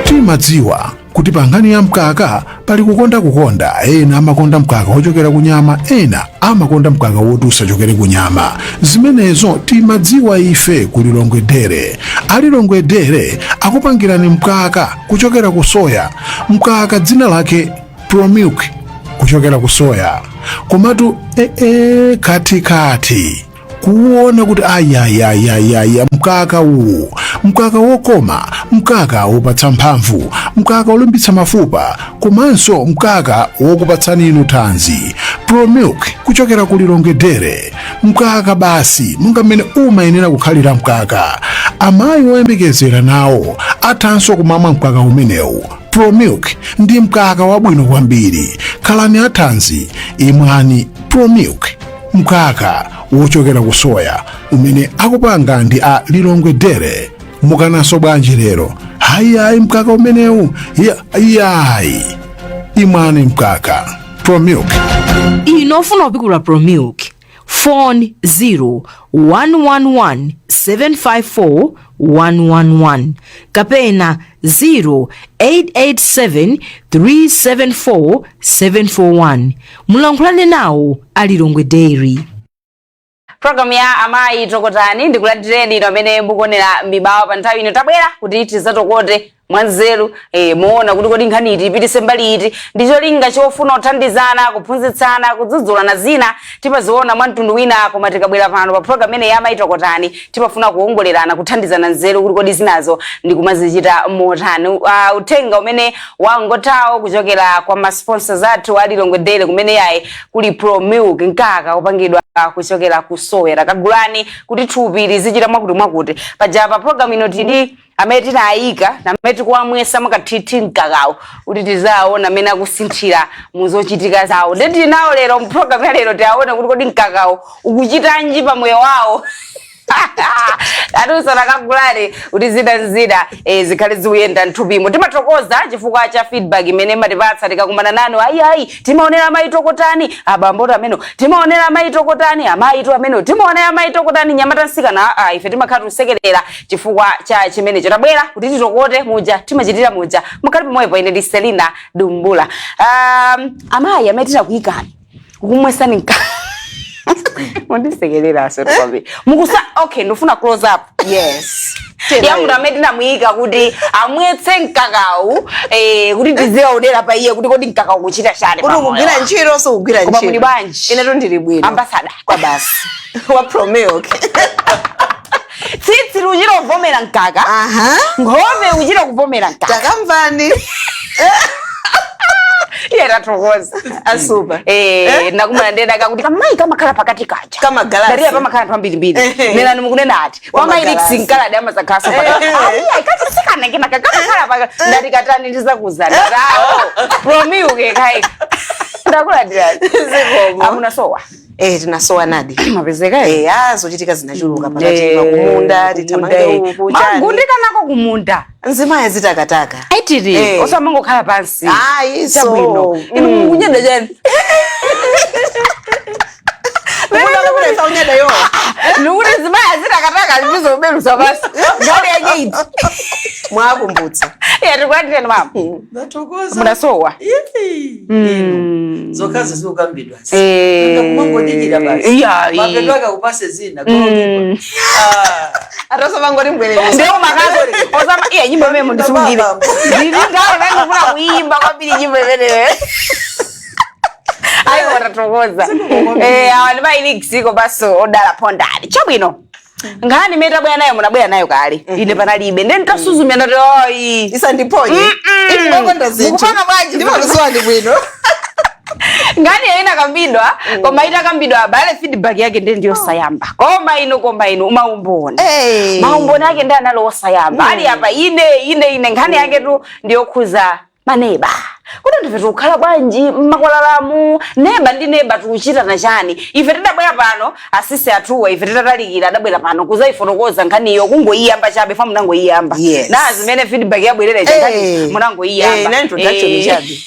Timadziwa kuti pa nkhani ya mkaka pali kukonda kukonda. Ena amakonda mkaka wochokera ku nyama, ena amakonda mkaka woti usachokere ku nyama. Zimenezo timadziwa ife ku Lilongwe Dairy. A Lilongwe Dairy akupangirani mkaka kuchokera ku soya, mkaka dzina lake Promilk kuchokera ku soya. Komatu ee, katikati kuona kuti ayayayayaya, mkaka uwu, mkaka wokoma, mkaka wopatsa mphamvu, mkaka wolimbitsa mafupa, komanso mkaka wokupatsani inu thanzi. Promilk kuchokera ku Lilongwe Dairy, mkaka basi monga mmene umayenera kukhalira mkaka. Amayi oyembekezera nawo athanso kumamwa mkaka umenewu. Promilk ndi mkaka wabwino kwambiri. Khalani athanzi, imwani Promilk, mkaka wochokera ku soya umene akupanga ndi a Lilongwe Dairy. Mukananso bwanji lero? Hayihayi, mkaka umenewu iyayi, imwani mkaka Promilk. Inu ofuna kupikula Promilk, phone 0 111 754 111 kapena 0887 374 741. Mulankhulane nawo a Lilongwe Dairy. Programu ya Amayi Tokotani, ndikulandireni inu amene mukuonera Mibawa pa nthawi ino. Tabwera kuti tizatokote mwanzeru, muona kuti kodi nkhani iti ipitise mbali iti, ndi cholinga chofuna kuthandizana, kuphunzitsana, kudzudzulana. Zina timaziona mwa mtundu wina, koma tikabwera pano pa program imene ya Amayi Tokotani timafuna kuwongolerana, kuthandizana nzeru kuti kodi zinazo ndikumazichita motani. Uthenga umene wangothawo kuchokera kwa ma sponsors athu a Lilongwe Dairy, kumene yayi kuli Pro Milk, mkaka upangidwa kuchokera ku soya. Kagulani kuti thupi lizichita mwakuti mwakuti. Paja pa program ino tili amene tinayika namene tikuwamwesa mwakathithi mkakawo kuti tizaona amene akusinthira muzochitika zawo. Ndi tili nawo lero mpulogalamu ya lero, tiaone kuti kodi mkakawo ukuchitanji pa moyo wawo. Atusana kagulani kuti zina zina zikhale zikuyenda mthupimo. Timathokoza chifukwa cha feedback imene matipatsa tikakumana nanu. Ayi ayi, timaonera Amayi Tokotani, abambo amene timaonera Amayi Tokotani, amayi amene timaonera Amayi Tokotani, nyamata, msikana. Ah, ife timakhala tikusekerera chifukwa cha chimenecho. Tabwera kuti titokote muja timachitira muja. Mukhale pomwepo. Ine ndi Selina Dumbula. Amayi amene tinakuyikani kukumwesani mkaka, mundisekereraso kwambiri mukusa. Okay, ndifuna close up. Yes. Ya munthu amene tinamuyika kuti amwetse mkakawu, kuti tiziwaonera pa iye kuti kodi mkakawu ukuchita chani kuti pamoyo. Ukugwira ntchito, sukugwira Koma ntchito. muli bwanji? Inetu ndili bwino. Ambassador. Kwa basi wa Promilk. Tsitsi luchita kuvomera mkaka. Nkhope uchita kuvomera mkaka. Takamvani. Iye, tathokoza. Asupa. Nakumana ndedaka kuti kamayi kamakhala pakati kaja. Kamagalasi. Ndatiya pamakhala anthu ambirimbiri. Nenani mukunena ati Wamagalasi. wamayi nkaladi amazakhaso pakati. Ayi, kachisikana kenaka kamakhala pakati. Ndati katani, ndizakuzana tawo Promilk kai. Ndakulandirani. Zikomo. Amunasowa. Tinasowa nadi. Mapezeka. Ah, zochitika zinachuluka pakati pa kumunda, tithamange uku, chani. Magundika nako kumunda. Nzimayi zitakataka. Aitiri. Osamangokhala pansi. Ayi, so Chabwino. Inu mukunyada chani? Kumunda unyada yo. Nikuti zimayi azitakataka ndizoberusa basi ngali yake iti. Mwakumbutsa. Yatikulandireni mama. Ndathokoza. Munasowa. Inu zokhazi zikukambidwa kumangodikira basi. Iya, mapeto akakupase zina goalkeeper. Ah, Atosomangoti mbwerere. Ndiwo makazi osama iya nyimbo imene mundisungire. Baba. Ndili nthawi imene ndikufuna kuyimba kwambiri nyimbo imeneyo. Ayi, watathokoza. Awa ndi mayi komanso odala pondani. Chabwino, nkhani imene tabwera nayo, munabwera nayo kale, ine panalibe, ndi nditasuzumira ndati oyi. Isandiponye. Ine zinthu. Mukupanga bwanji? Ndimakusowa ndi bwino. Nkhani iyo inakambidwa, koma itakambidwa abale, feedback yake ndi ndiyosayamba. Koma inu maumboni, maumboni ake ndi anali osayamba. Ali apa ine nkhani yake tu ndiyokhuza Maneba, kuti ndife tikukhala bwanji mmakwalalamu? Neba ndi neba tikuchitana chani? Ife tidabwera pano, asisi athuwa, ife titatalikira adabwera pano kuzayifotokoza nkhaniyo, kungoyiyamba chabe fa munangoyiyamba. Yes. Na zimene feedback yabwerera icha, nkhani munangoyiyamba. Na introduction chabe.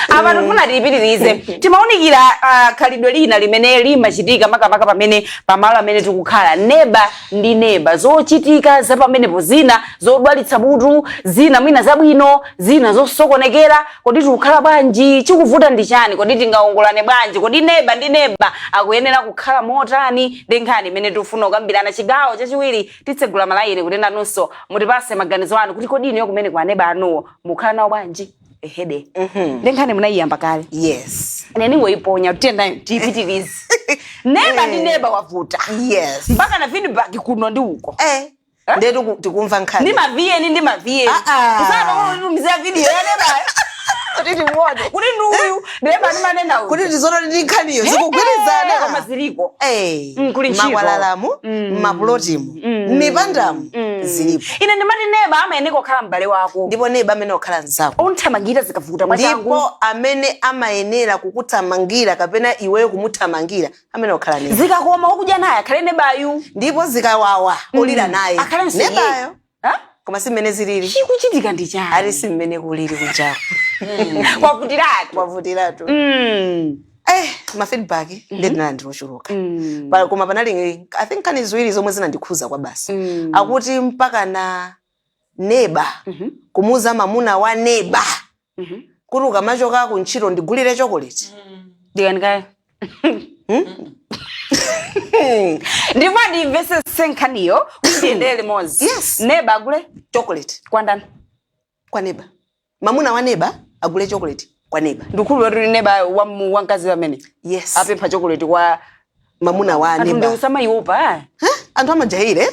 Apa tifuna tiyipitirize. Timawunikira khalidwe lina limene limachitika makamaka pamene pamalo amene tikukhala, neba ndi neba, zochitika za pamenepo, zina zodwalitsa mutu, zina mwina zabwino, zina zosokonekera. Kodi tikukhala bwanji? Chikuvuta ndi chani? Kodi tingaongolane bwanji? Kodi neba ndi neba akuyenera kukhala motani? Ndi nkhani imene tikufuna kukambirana. Chigawo chachiwiri titsegula malayini kuti nanunso mutipase maganizo anu kuti kodi inuyo kumene kwa neba anuwo mukhala nawo bwanji? Ehede, ndi nkhani munayiyamba kale. Yes. Ine ningoyiponya, tiyenda tiyipitirize. Neba ndi neba wavuta. Mpaka na feedback kuno ndi uko. Ndiye tikumva nkhani. Ndi maviyeni, ndi maviyeni. Ah, ah. Usanatumizira video ya nebayo kuti timuone kuti ndi uyu neba ndimanena uyu. Kuti tizoona ndi nkhaniyo zikugwirizana. Koma ziliko. Kuli ntchito. Makwalalamu, mapulotimu, mipandamu zilipo. Ine ndimati neba amayeneka kukhala m'bale wako. Ndipo neba amene okhala mzako. Onthamangira zikavuta mwachangu. Ndipo amene amayenera kukuthamangira kapena iweyo kumuthamangira amene okhala neba. Zikakoma wokudya naye akhale nebayu. Ndipo zikawawa olira naye Akhalenso iye. nebayo. Ha? Koma si mmene zilili. Chikuchitika ndi chani? Ali si mmene kulili kunjaku. Kwavutiratu. Kwavutiratu. Ma feedback ndinali ndiochuluka. Koma panali, I think, nkhani ziwiri zomwe zinandikhuza kwa basi. Akuti mpaka na neba kumuza mamuna wa neba kuti ukamachoka ku ntchito ndigulire chocolate. Ndikanikaya ndipo ndimvesese nkhaniyo kuti tiyendere limodzi. Yes. Neba agule chocolate kwa ndani? Kwa neba. Mamuna wa neba agule chocolate kwa neba. Ndikhulupirira kuti neba wa mkazi amene Yes. apempha chocolate kwa mamuna wa anthu. Neba. Ndi usamaiopa. Huh? Anthu amajayire,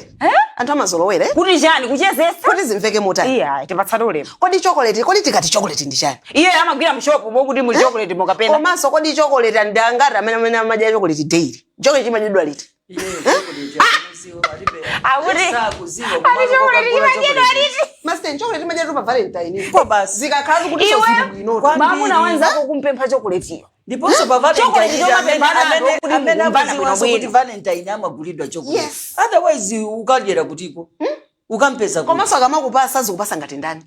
anthu amazolowere. Kuti chani? Kuchezesa. Kuti zimveke motani? Iya, tipatsate ulemu. Kodi chocolate, kodi tikati chocolate ndi chani? Iye amagwira mshopu mokuti muli chocolate mokapena. Komanso kodi chocolate ndi angati amene amadya chocolate daily? Chocolate chimadyedwa liti? Akuti ati chocolate chimadyedwa liti? Master, chocolate imadyedwa pa Valentine. Kwa basi. Zikakhala kuti Iwe zili bwino. Mamuna wanzako kumpempha chocolate. Ndiponso pa Chocolate Valentine chomapempha anthu kuti amene mukumvana akuziwanso bwinobwino. kuti Valentine amagulidwa chocolate. Yes. Otherwise ukadyera kutiko, ukampeza kuti? Komanso akamakupasa azikupasa ngati ndani?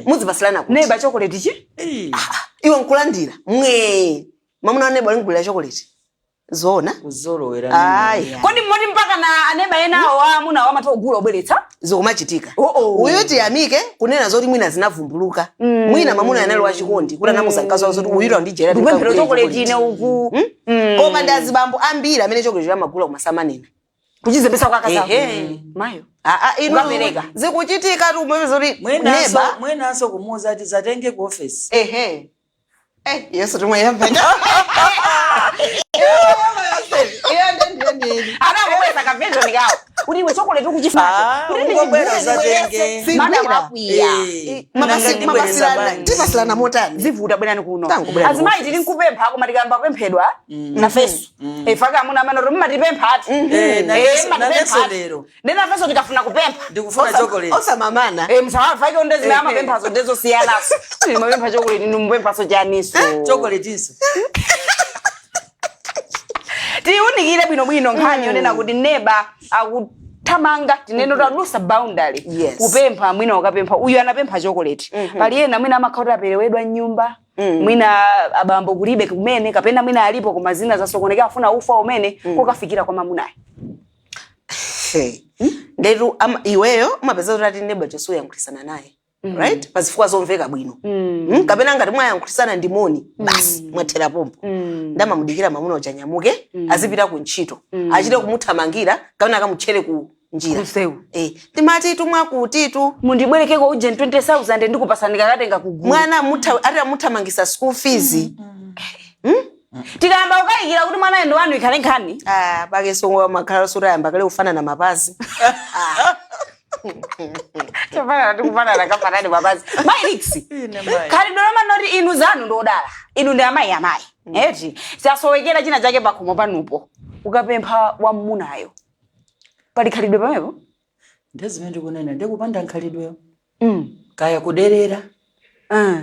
Muzipasilana kuti? Neba chocolate chi? Iwe nkulandira mwe mamuna wa neba alingulira chocolate, zoona? Kuzolowera. Ayi. Kodi mmoti mpaka na aneba enawo amuna amatha kugula obweretsa? Zikumachitika. Oh, oh. Uyu tiyamike kunena zoti mwina zinavumbuluka, mwina mamuna anali wachikondi kuti anamuza mkazi wake zoti uyuta ndijera. Ndikupemphera chocolate ine uku. Koma ndi azibambo ambiri amene chocolate amagula koma samanena. Kuchizembesa kwa kaza. Ehe. Mayo. Aa, inu. Ukapereka. Zikuchitika tu umene zoti Mwenanso neba. mwenanso kumuuza ati zatenge ku office. Ehe, yesu timweyamba. Anangobweza ka version kawo kuti iwe chocolate ukuchifuna. Ah, ungobwera uzatenge. Madam akwiya. Nanga ndibwereza bwanji? Tipasilana motani? Zivuta, bwerani kuno. Tangu bwerani. Azimayi tili nkupempha, koma tikayamba kupemphedwa nafeso ifaka amuna amene kuti mmatipempha ati. Nanenso lero. Ndi nafeso tikafuna kupempha. Ndikufuna chocolate. Osamamana. Msawafake ndezimene amapemphazo ndezosiyanaso. Mapempha chocolate, nimupemphaso chaniso? Chocolate inso. Tiunikire bwinobwino nkhani yonena kuti neba akuthamanga, tinene kuti adusa boundary. Yes. Kupempha, mwina ukapempha, uyu anapempha chocolate, pali ena mwina amakhala kuti aperewedwa mnyumba, mwina abambo kulibe kumene kapena mwina alipo koma zina zasokonekera, afuna ufa umene kokafikira kwa mamunayo. Ndetu iweyo umapeza kuti ati neba chosuyankhulisana naye, right, pazifukwa zomveka bwino. Kapena ngati mwayankhulisana ndi moni basi, mwathera pompo. Ndamamudikira mamuna uja nyamuke azipita ku ntchito, achite kumuthamangira kapena akamutchere ku njira. Kusewu. Timati tumwakutitu. Mundibwerekeko uje 20,000 ndikupasani kakatenga kugulu. Mwana ati amuthamangisa school fees. Tikayamba kukayikira kuti mwanayo ndi wanu, ikhale nkhani. Ah, pake songo makhala sotayamba kale kufanana mapazi. Chofanana tikufanana kafanani mapazi. Mailix. Ine mayi. Khalidwe lamanoti inu zanu ndodala, inu ndi amayi, amayi eti sasowekera china chake pakhomo panupo, ukapempha wammunayo, pali khalidwe pamenepo? Ndezimene ndikunena, ndikupanda nkhalidweyo, kaya kuderera.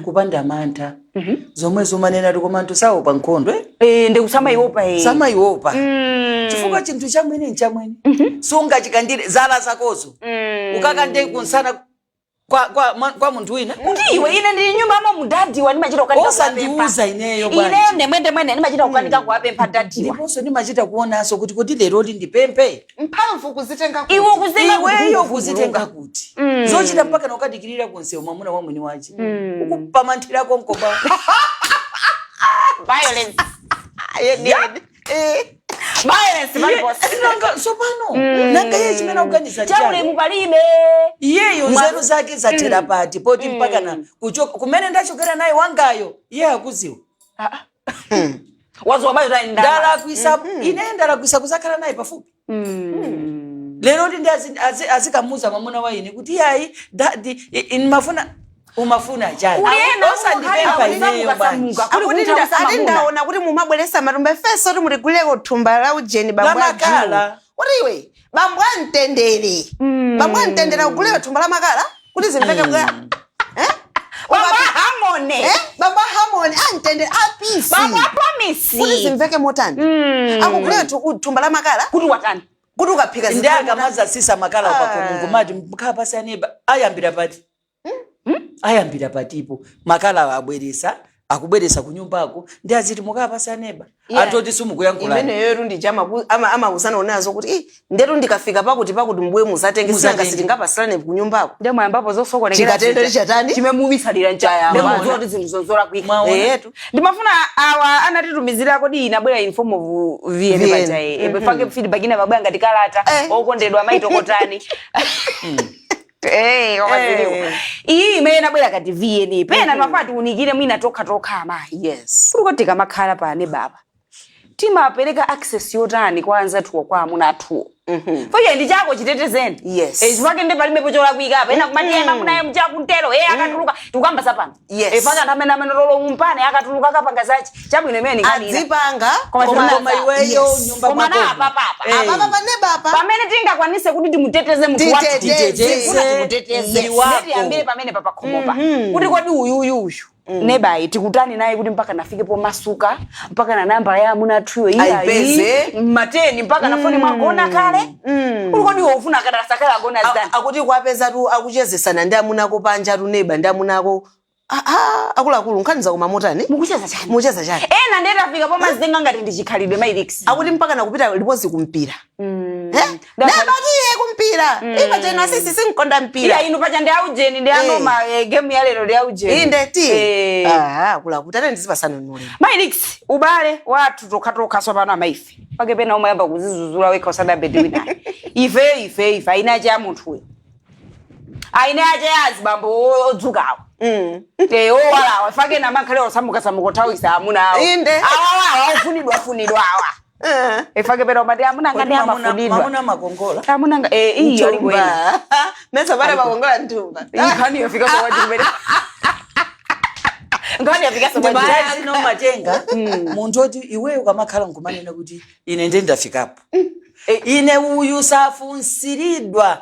Kupanda mantha, zomwe zomanena ti koma anthu saopa nkhondo, eh? Eh, ndikusamayiopa, eh. Samaiopa chifukwa chinthu chamwene nchamwene, sungachikandire zala zakozo ukakande kunsana kwa munthu wina. Kuti iwe, ine ndili nyumba mo mudadiwa, ndimachita kukanika. Osandiuza ineyo bwanji? Ineyo ndemwe ndimachita kukanika kuwapempha dadiwa. Ndiponso ndimachita kuonanso kuti leroli ndipemphe. Mphamvu kuzitenga kuti? Iwe kuzenga. Iweyo kuzitenga kuti zochita mpaka nokadikirira kunsewu mwamuna wa mwini wache ukupamanthirako nkoba? Violence. Violence paliponse. Nanga sopano nanga iye chimene akuganiza chani? Chaulemu palibe. Iyeyo nzeru zake zathera pati poti mpaka na kuchoka kumene ndachokera naye wangayo iye akuziwa? Wazuwa bayo tayindana. Ndalakwisa ine, ndalakwisa kuzakhala naye pafupi. Lero ndi azikamuza mwamuna wa ine kuti iyayi daddy, mafuna umafuna chani? Uliyena. Osandipempha ineyo bwanji? Kuli Akuti kunthawi. ati ndaona kuti mumabweresa matumba efeso kuti mutiguleko thumba la ujeni, bambo La a makala. Juu. Kuti iwe, bambo amtendere, bambo amtendere akuguleko thumba la makala kuti zimveke bwa, eh? Bambo Harmony. Eh? Bambo Harmony, amtendere, apisi. Bambo Promise. Kuti zimveke motani akuguleko thumba la makala? Kuti watani? Kuti ukaphika Ndi zimveke motani? akamazasisa makala pakomungu mati mkhala pasi aneba ayambira pati, ayambira patipo makala abweresa, akubweresa kunyumbako ndi aziti mukhala pasi aneba anthu oti simukuyankhulani. Imeneyo ndi chama amauzana onazo kuti, "Ih, ndetu ndikafika pakuti pakuti mbuye muzatenge." Muzatenge. Sinanga sitingapasilane kunyumbako. Ndiye mwayambapo zosokonekera. Chikatendo chatani? Chime mubisalira nchaya. Mwaona. Zoti zinthu zozolakwika. Mwaona. Eyetu. Ndimafuna awa anatitumizira kodi inabwera in form of VN. VN. Paja e fake feedback ina mabwera ngati kalata. Okondedwa amaitokotani, eh, kwakaziliwa. Iyi imene inabwera kati VN pena timafuna tiunikire mwina tokha tokha amayi. Kuti kodi tikamakhala pane baba timapereka access yotani kwa anzathuwo, kwa amuna athuwo? Foye ndi chako, chitetezeni. Eh, chifukwa ndi palibepo cholakwika apa ena kumati ema munaye mchakuntero e akatuluka tikukamba zapano. Eh, paka anthu amene lolo umpane akatuluka akapanga zachi chabwino imene nkhani. Adzipanga. Koma Koma iweyo nyumba Koma mwako. na apa papa. Apapa panebapa. Pamene tingakwanise kuti timuteteze munthu wathu. Titeteze. Tifuna timuteteze. Yes. Wako. Tiyambire pamene papakhomopa kuti kodi uyuyuyu nebayi tikutani naye kuti mpaka nafike pomasuka, mpaka na namba ya amuna athuyo Ayipeze. mateni, mpaka na foni mwagona kale, kuti kodi iwe ufuna akadarasa kale agona zitani? Akuti kwapeza tu akuchezesana ndi amunako panja, tuneba ndi amunako. Akuluakulu, nkhani zakoma motani? Mukucheza chani? Mucheza chani? Ena ndiye tafika pomazenga ngati ndi chikhalidwe, mailix. Akuti mpaka nakupita limodzi kumpira. Eh? Neba tiye kumpira, ipa chena sisi sinkonda mpira. Iya, inu pacha ndi aujeni ndi anoma, game ya lero ndi aujeni. Inde tiye. Akuluakulu, tate ndizipasana nulemu. Mailix, ubale wathu tokhatokha pano amaife pake pena umayamba kuzizuzula wekha usadambe ndi winayo. Ife ife ife aina ache a munthuyo, aine ache azibambo odzukawo, owalawa fake namakhale osamukasamuka othawisa amuna awo. Awawawa ofunidwa funidwa awa. Ifake pena umati amuna anga ndi amafunidwa. Mamuna makongola. Amuna anga, iyi aliko ena. Mesa pale makongola nthumba. Nkhani yafika sowaji kumene, nkhani yafika sowaji. Ndazino matenga munthu oti iweyo ukamakhala nkumanena kuti ine nde ndafikapo, ine uyu safunsiridwa,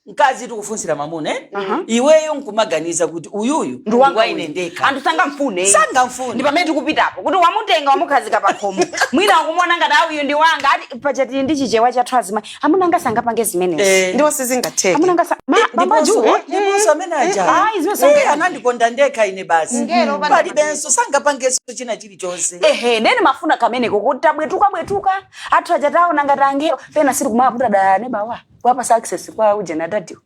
mkazi tikufunsira mamuna, eh? Iweyo nkumaganiza kuti uyuyu Ndi wanga wa ine uyu. ndekha. Anthu sangamfune. Sangamfune. Ndi pamene tikupitapo kuti wamutenga, wamukhazika pakhomo, mwina wakumona ngati auyu ndi wanga, ati pacha tili ndi chichewa chathu azimayi, amuna anga sangapange zimenezi. Ndiwo sizingatheke. Amuna anga bamba juu. Ndiponso amene aja Ayi, zimene sangapange. anandikonda ndekha ine basi. Ngelo opanda. Palibenso sangapangenso china chilichonse. Ehe, ndeni mafuna kameneko kuti tabwetuka bwetuka athu aja taona ngati angelo, pena sili kumaputa dala nebawa kuwapasa access kwa uje na dadiwo.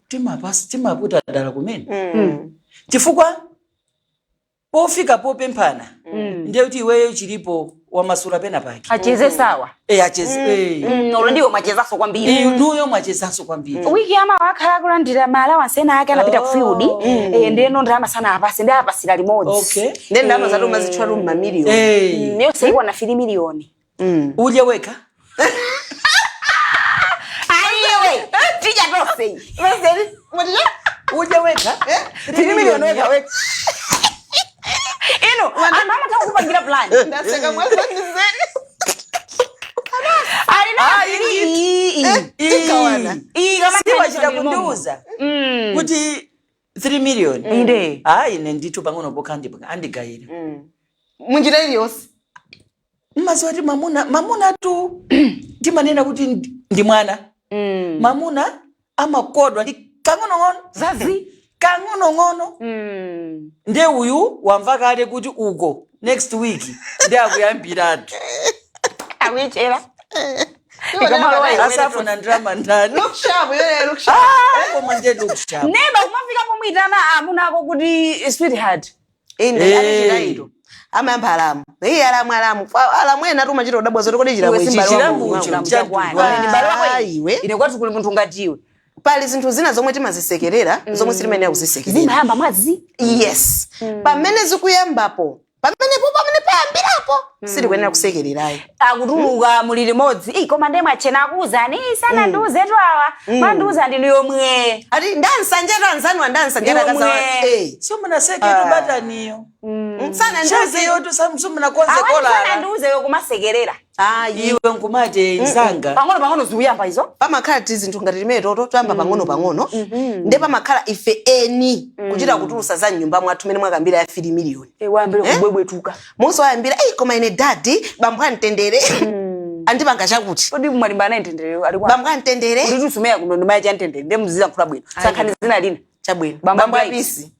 Timaputa dala kumene chifukwa pofika popemphana ndiye kuti iweyo chilipo wamasula pena pake. Acheze sawa. Eh, acheze, eh. Olo ndiwo mwachezaso kwambiri. Inuyo mwachezaso kwambiri. Wiki ama wakhala akulandira ma allowance ena ake, anapita ku field, ndeno ndalama sana apase ndi apasira limodzi. Ndi ndalama zatu umazitchula tu mmamiliyoni. Yonse ikwana 3 miliyoni. Udye wekha. Aiwe tija tonse. Udye wekha. 3 miliyoni wekha wekha. Ino anthu amatha kukupangira plan. Ndaseka mwazandizeni. Alina. Tikawana. Siwachita kundiuza kuti 3 million. Inde. Ah, ine ndithu pang'ono pokha andigayira. Munjira iliyonse. Mmaziwa kuti mamuna tu ndimanena kuti ndi mwana. Mamuna amakodwa ndi kang'onong'ono. Zazi. Kang'onong'ono. Nde uyu wamva kale kuti uko next week ndi akuyambiratu. Akuichera. Asafuna ndalama ndani? Look sharp, yeah, look sharp. Ah, koma ndiye look sharp. Neba kumafika pomwitana amuna ako kuti sweetheart. Inde. Eh. Ati amayamba alamu, iye alamu, alamu, alamu ena tumachita udabwa zoti kodi chilamu Iwe ichi si mbale chilamu wangu, ichi chilamu cha chakwana. mtundu Ine ndi mbale wako Ah, ine. iwe. Ine kwathu kuli munthu ngatiwe. Pali zinthu zina zomwe timazisekerera zomwe sitimayenera kuzisekerera. Zimayamba mwazi. Yes, pamene zikuyambapo, pamenepo, pamene payambirapo, sitikuyenera kusekererayo. Akutuluka muli limodzi. "Ii, koma ndiye mwachena akuwuzani." "Ii, sana ndiuzetu awa. Mandiuza ndinu yomwe." Ati ndansanjatu anzanu andansanjatu Iwe akazawa. mwe. Simunaseketu bataniyo. Sana ndiuze. Shakeyotu simunakonze Awani sana kolala. ndiuzeyo kumasekerera. Ayi. Iwe nkumati nzanga. Pang'ono pang'ono zikuyamba izo. Pamakhala ti zinthu ngati timene toto toyamba pang'ono pang'ono, nde pamakhala ife eni kuchita kutulusa za mnyumba mwathu mene mwakambira ya 3 miliyoni. Wayambire kubwebwetuka. Monso wayambira, "Ei, koma ine daddy, bambo amtendere andipanga chakuti." Kodi mwalimbana naye mtendere ali kwa? Bambo amtendere. Kuti tusumeya kuno ndimaye cha mtendere ndiye muziza nkhula bwino. Sankhani zina lina. Chabwino. Bambo Bambo Bright. apisi.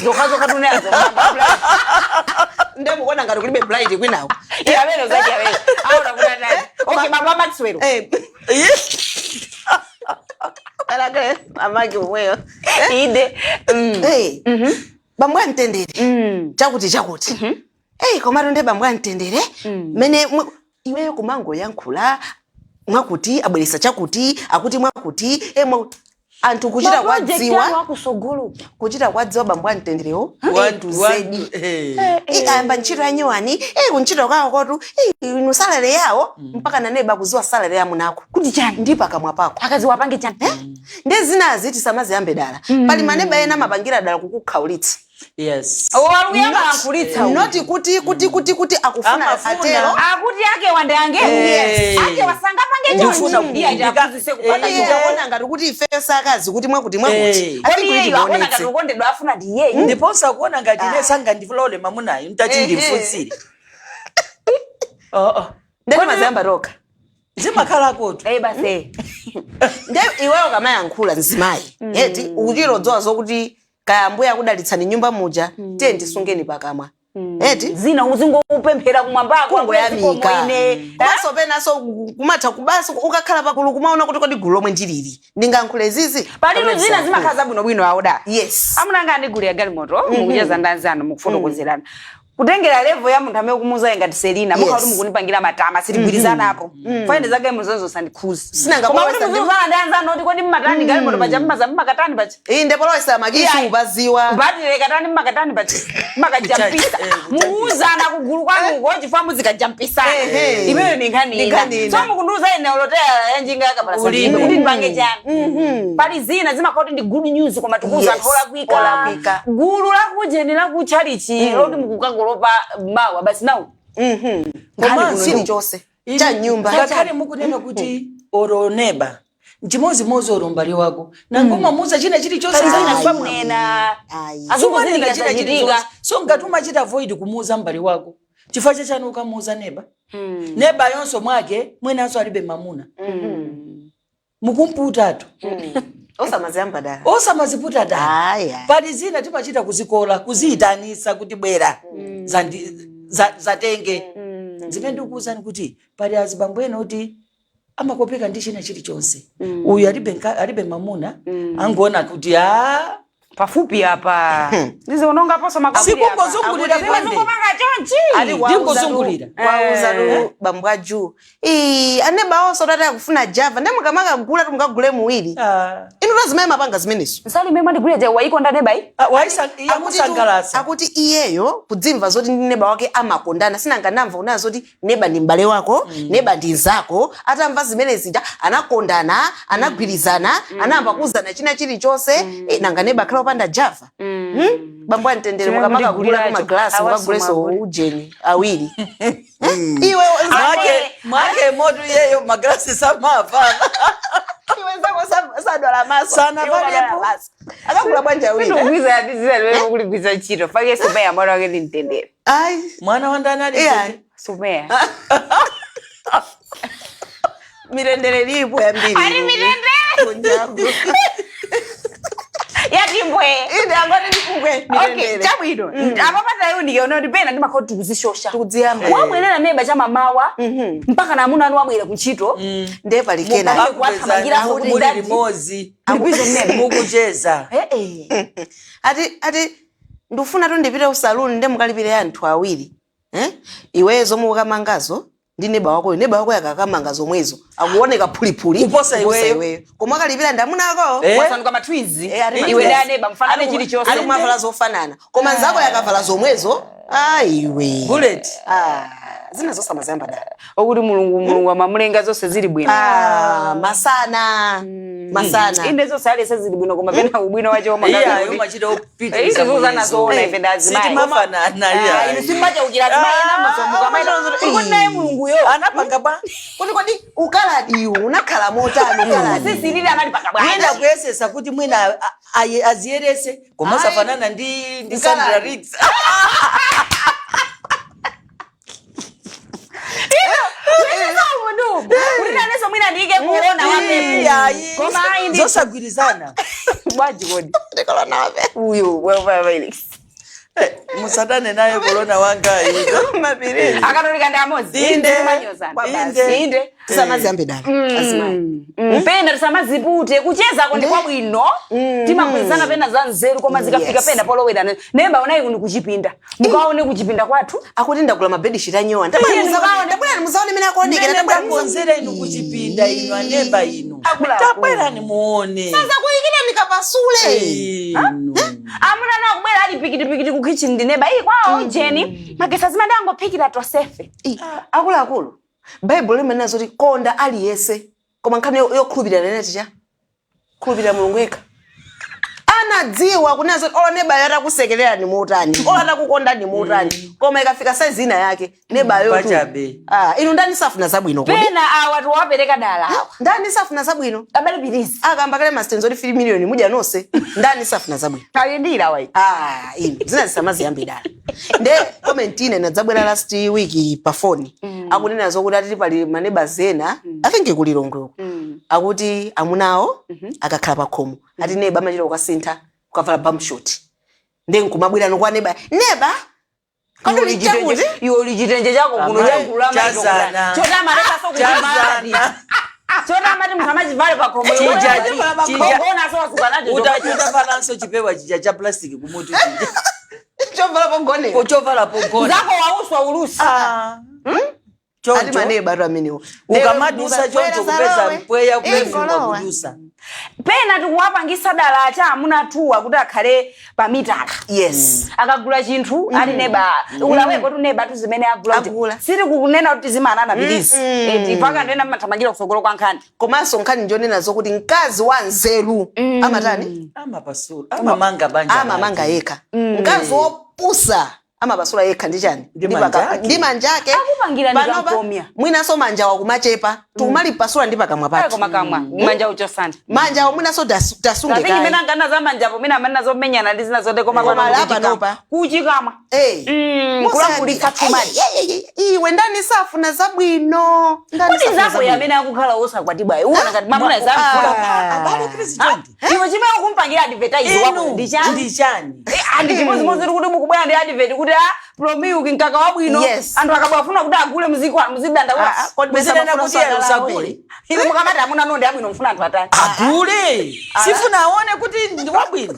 Zokha zokha tuneazo. Bambo Bright. Nde mukuona ngati kulibe Bright kwinawo. Iye amene uzachi amene. Aona kuti atani. Okay, bambo Maxwell. Eh. Alakale amake omweyo. Inde. Eh. Bambo amtendere. Chakuti chakuti. Eh, komatu nde bambo amtendere. Mene iweyo kumangoyankhula mwakuti abweresa chakuti, akuti mwakuti, anthu kuchita kwadziwa akusogolo. Kuchita kwadziwa bambo amtenderewo A to Z. One Ayamba ntchito ya nyuwani, kuntchito kwawo kotu, inu salary yawo mpaka naneba kuziwa salary ya munako. Kuti chani? Ndi pakamwa pako. Akazi wapange chani? Ndi zinazi tisamaziyambe dala. Pali maneba ena amapangira dala kukukhaulitsa. Yes. Waluyamba ankhulitsa uyu. Noti kuti akufuna Amafuna. atero. Akuti ake wandeange. Yes. Ake wasangapange Ndifuna chonchi. Iye aja aphunzitse kupanga Iye chonchi. akuona ngati kuti ifeyo sakazi kuti mwakuti mwakuti. Eh. I think Kodi kuti iyeyo akuona tionetse. ngati ukondedwa afuna ndi iyeyo. Ndiponso akuona ngati ine sangandilole mamunayo ntati ndimfunsire. Oh. Ndeni maziyamba toka. Zimakhalakotu. Eh, basi. Eh. Nde iweyo kamayankhula mzimayi eti ukuchirodzowa zokuti kaya ambuye akudalitsani nyumba muja, tiye ndisungeni pakamwa eti. Zina uzingopemphera kumwambako. Kungoyamika. Ine. Komanso penaso kumatha kubaso ukakhala pakulu kumaona kuti kodi gulu lomwe ndilili ndingankhule zizi? Palitu zina zimakhala zabwinobwino awoda. Yes. Amuna andigulira galimoto, mukucheza ndi anzanu, mukufotokozerana. Kutengera level ya munthu amene kumuuza ngati Selina, mukha kuti mukunipangira matama, sitigwirizanapo. Faine za galimoto zonse usandikhuze. Sinanga Koma kuti polowesa muziuzana ndi anzanu kuti kodi mmatani galimoto paja, mmaza mmakatani paja. Iyi ndepolowesa makisu upaziwa. Batire katani, mmakatani paja. Mmakajampisa. Kuchaji, Muuzana kugulu kwanuko chifukwa muzikajampisana. Ehe. Imeyo ni nkhani Ndi ina. nkhani ina. So mukundiuza ine uloteya yanjinga yakapalasa Ulimi. kuti ndipange chani. Pali zina zimakhala kuti ndi good news koma tikuuza anthu olakwika. Olakwika. Gulu lakujeni lakutchalichi loti mukukakolopa mawa basi nawo. Komanso Chilichonse cha nyumba. Ngakhale mukunena kuti oro neba chimozimozi oro mbale wako nangomamuza china chilichonse. Pali zina Ayi. simunena. Ayi. Azungozindikira Sumanena china zachitika. chilichonse. So ngati umachita avoid kumuuza mbale wako, chifukwa chachani ukamuuza neba? Neba yonso mwake mwenanso alibe mamuna, mukumputatu. Osamaziyamba dala. Osamaziputa dala. Aya. Pali zina timachita kuzikola, kuziyitanisa kuti bwera, zatenge zimene ndikukuwuzani kuti pali azibambo ena kuti amakopeka ndi china chilichonse. Uyu alibe alibe mamuna, angoona kuti a Pafupi apa ndizionongaponso. Sikungozungulira konde. Makapanga chonchi. Ati Ndingozungulira. kwauza tu bambo aju, ii, aneba onso tati akufuna java, nde mukamakagula tumukagule muwiri. Ah. Inu tazimene mapanga zimenezo. Nsali imene mwandigulira ja waikonda nebai. Ah, yamusangalasa. Akuti iyeyo kudzimva zoti ndi neba wake amakondana, sinanga namva kunena zoti neba ndi m'bale wako, neba ndi nzako. Atamva zimene zija anakondana, anagwirizana, anayamba kuuzana china chilichonse. Nanga neba akhala opanda java? Bambo amtendere, Chimene mukamakagula mundiguliracho. kumaglasi Awaso mukaguleso mwagule. ujeni awiri. Iwe Mwake mwake moto yeyo magrasi samafana. Iwe zako Sadwala maso. Sanavalepo. Iwo maso. Akagula bwanji awiri. Sindikugwiza ndizira limene mukuligwiza ntchito. Fake Sumeya mwana wake ndi Mtendere. Ayi. Mwana wa ndani ali? Yeah. Sumeya. Mitendere ilipo yambiri. Ali mitendere. Kunjaku. Yatimbwe. Ine angoti ndikugwe Okay, mitendere. chabwino. Apa patayo ndikaona kuti pena ndimakhala kuti tikuzishosha. Tikudziyamba. Wabwerera neba chamamawa mpaka na amuna anu wabwera kuntchito. Ndiye pali kena. Mupake kuwathamangira Muli kuti dadi. limodzi. Ndikwizo mmene. Mukucheza. Eh eh. Ati ndifuna tu ndipite ku saluni nde mukalipire anthu awiri. Eh? Iweyo zomwe ukamangazo ndi neba wakoyo. Neba wakoyo akakamanga zomwezo. Akuoneka phulipuli. Kuposa iweyo. Koma akalipira ndi amuna ako. Eh? Wasanduka ma twins. Eh, ati Iwe ma ndi aneba mfanane chilichonse. Ali kumavala zofanana. Koma nzako yakavala zomwezo. Ayiwe. Bullet. Ah, zina zosamaziyamba dala. Okuti Mulungu amamulenga zonse zili bwino. Ah, masana. Masana. Inde zonse alese zili bwino koma pena ubwino wacho Iya, umachita opitiriza Izi zozana zoona muyezo. ife ndi azimayi. Sitimafanana, iya. Inu simmachaukira azimayi ena amasomuka mayi. Kuti naye Mulunguyo. Anapanga bwa. Kuti kodi ukaladiwo unakhala motani ukaladi? Sisi lili anali paka Mwina bwanji. kuyesesa kuti mwina aziyerese koma safanana ndi Sandra Riggs. Kuti naneso mwina ndiyike kuona wapepo. Iya, iyi. Koma ayi ndi Zosagwirizana. bwanji kodi. Ndikolona wape. Uyu wewe Felix. Eh, musadane naye kolona wanga iyo. Mapirizi. Akatolika ndi amodzi. Inde. Timanyozana. Inde. Inde. Tisamaziyambe dala. Azimayi. Pena tisamazipute kuchezako ndi kwabwino timagwirizana pena za nzeru koma zikafika Yes. pena polowera nemba onayi kundi kuchipinda mukaone kuchipinda kwathu Akuti ndagula mabedishiti anyowa. Mukaone. Ndabwera muzaone mene akuonekera. Mene Ndabwera ndakonzera inu kuchipinda inu aneba inu. Akuluakulu. Tabwerani muone. Kuyikira ndikapasule. Inu. Amuna nawo kubwera ali pikitipikiti ku kitchen ndi neba iyi kwawo jeni magesi azimene angophikira tosefe. Akuluakulu. Baibulo limanena zoti konda aliyense. Koma nkhani yokhulupirira nene ticha. Khulupirira Mulungu yekha. Anadziwa kunena zoti olo nebayo atakusekerera ni motani. Olo atakukonda ni motani. Koma ikafika saizi ina yake nebayo tu. Pachabe. Ah, inu ndani safuna zabwino kodi? Pena awa tiwapereka dala awa Ndani safuna zabwino? abalipirizi Akamba kale masitenzo oti 3 million mudya nonse. Ndani safuna zabwino? alindira wayi. Ah, inu zina zisamaziyambe dala. Nde comment ine nadzabwera last week pa phone. Akunena zokuti atiti pali maneba zena, I think kulilongwe uko. Akuti amunawo akakhala pa khomo. Ati neba amachita kukasintha kukavala bum short. Nde nkumabwera nokwa neba. Neba? Kodi uli chakuti? Iwe uli chitenje chako kuno Amayi, chakulama chazana. chotama lepaso Chazana. Chotama ti munthu amachivale pakhomo. Chija. Kogona so wasuka nacho. Utavalanso chipewa chija cha plastic kumutu chija. Chovala pogonera. Chovala pogona. Zako wauswa ulusi. Ah. Ati Choncho. maneba atu amenewo. Ukamadusa choncho kupeza mpweya kupefuma kudusa. Pena tikuwapangisa dala cha amuna tuwa kuti akhale pamitala. Yes. Akagula chinthu ali neba ulaweko tu neba tu zimene agula kuti Agula. siri kukunena kuti zimanana bilizi eti paka ndena mathamangira kusogolo kwa nkhani. Komanso nkhani njonena zokuti mkazi wa nzeru amatani? Amapasula. Amamanga banja. Amamanga yekha. Mkazi wopusa amapasula yekha ndi chani? Ndi manja ake. Ndi manja ake. Akupangira ndi Panopa, kamkomya. mwinanso manja wakumachepa tikumalipasula ndi pakamwa Ayi pathu. koma kamwa manja uchosana. Manja awo mwinanso tasunge Kapingi kaye. mene angana za manjapo mene amene zomenyana ndi zina zote koma Koma pano la kuchikamwa. panopa. Kuchikamwa. Eh. Kulangulitsa too much. Iwe ndani safuna zabwino. Ndani Kuti safuna nzako zabwino. amene akukhala osakwatibwa uwona ngati mwamuna zamfuna. Abale president. Iwe chimene ukumpangira advertise wako Inu ndi chani? ndi chani? Andi chimodzimodzi kuti mukubwera ndi advert kuti a Promilk mkaka wabwino. Yes. Anthu akabwafuna kuti agule muzikwa muzidandaula. Ah, ah, kodi Muzinena mufuna kuti usagala usagule. Inu mukamati amuna nonde abwino mufuna anthu atani? Agule. Sifuna aone kuti ndi wabwino.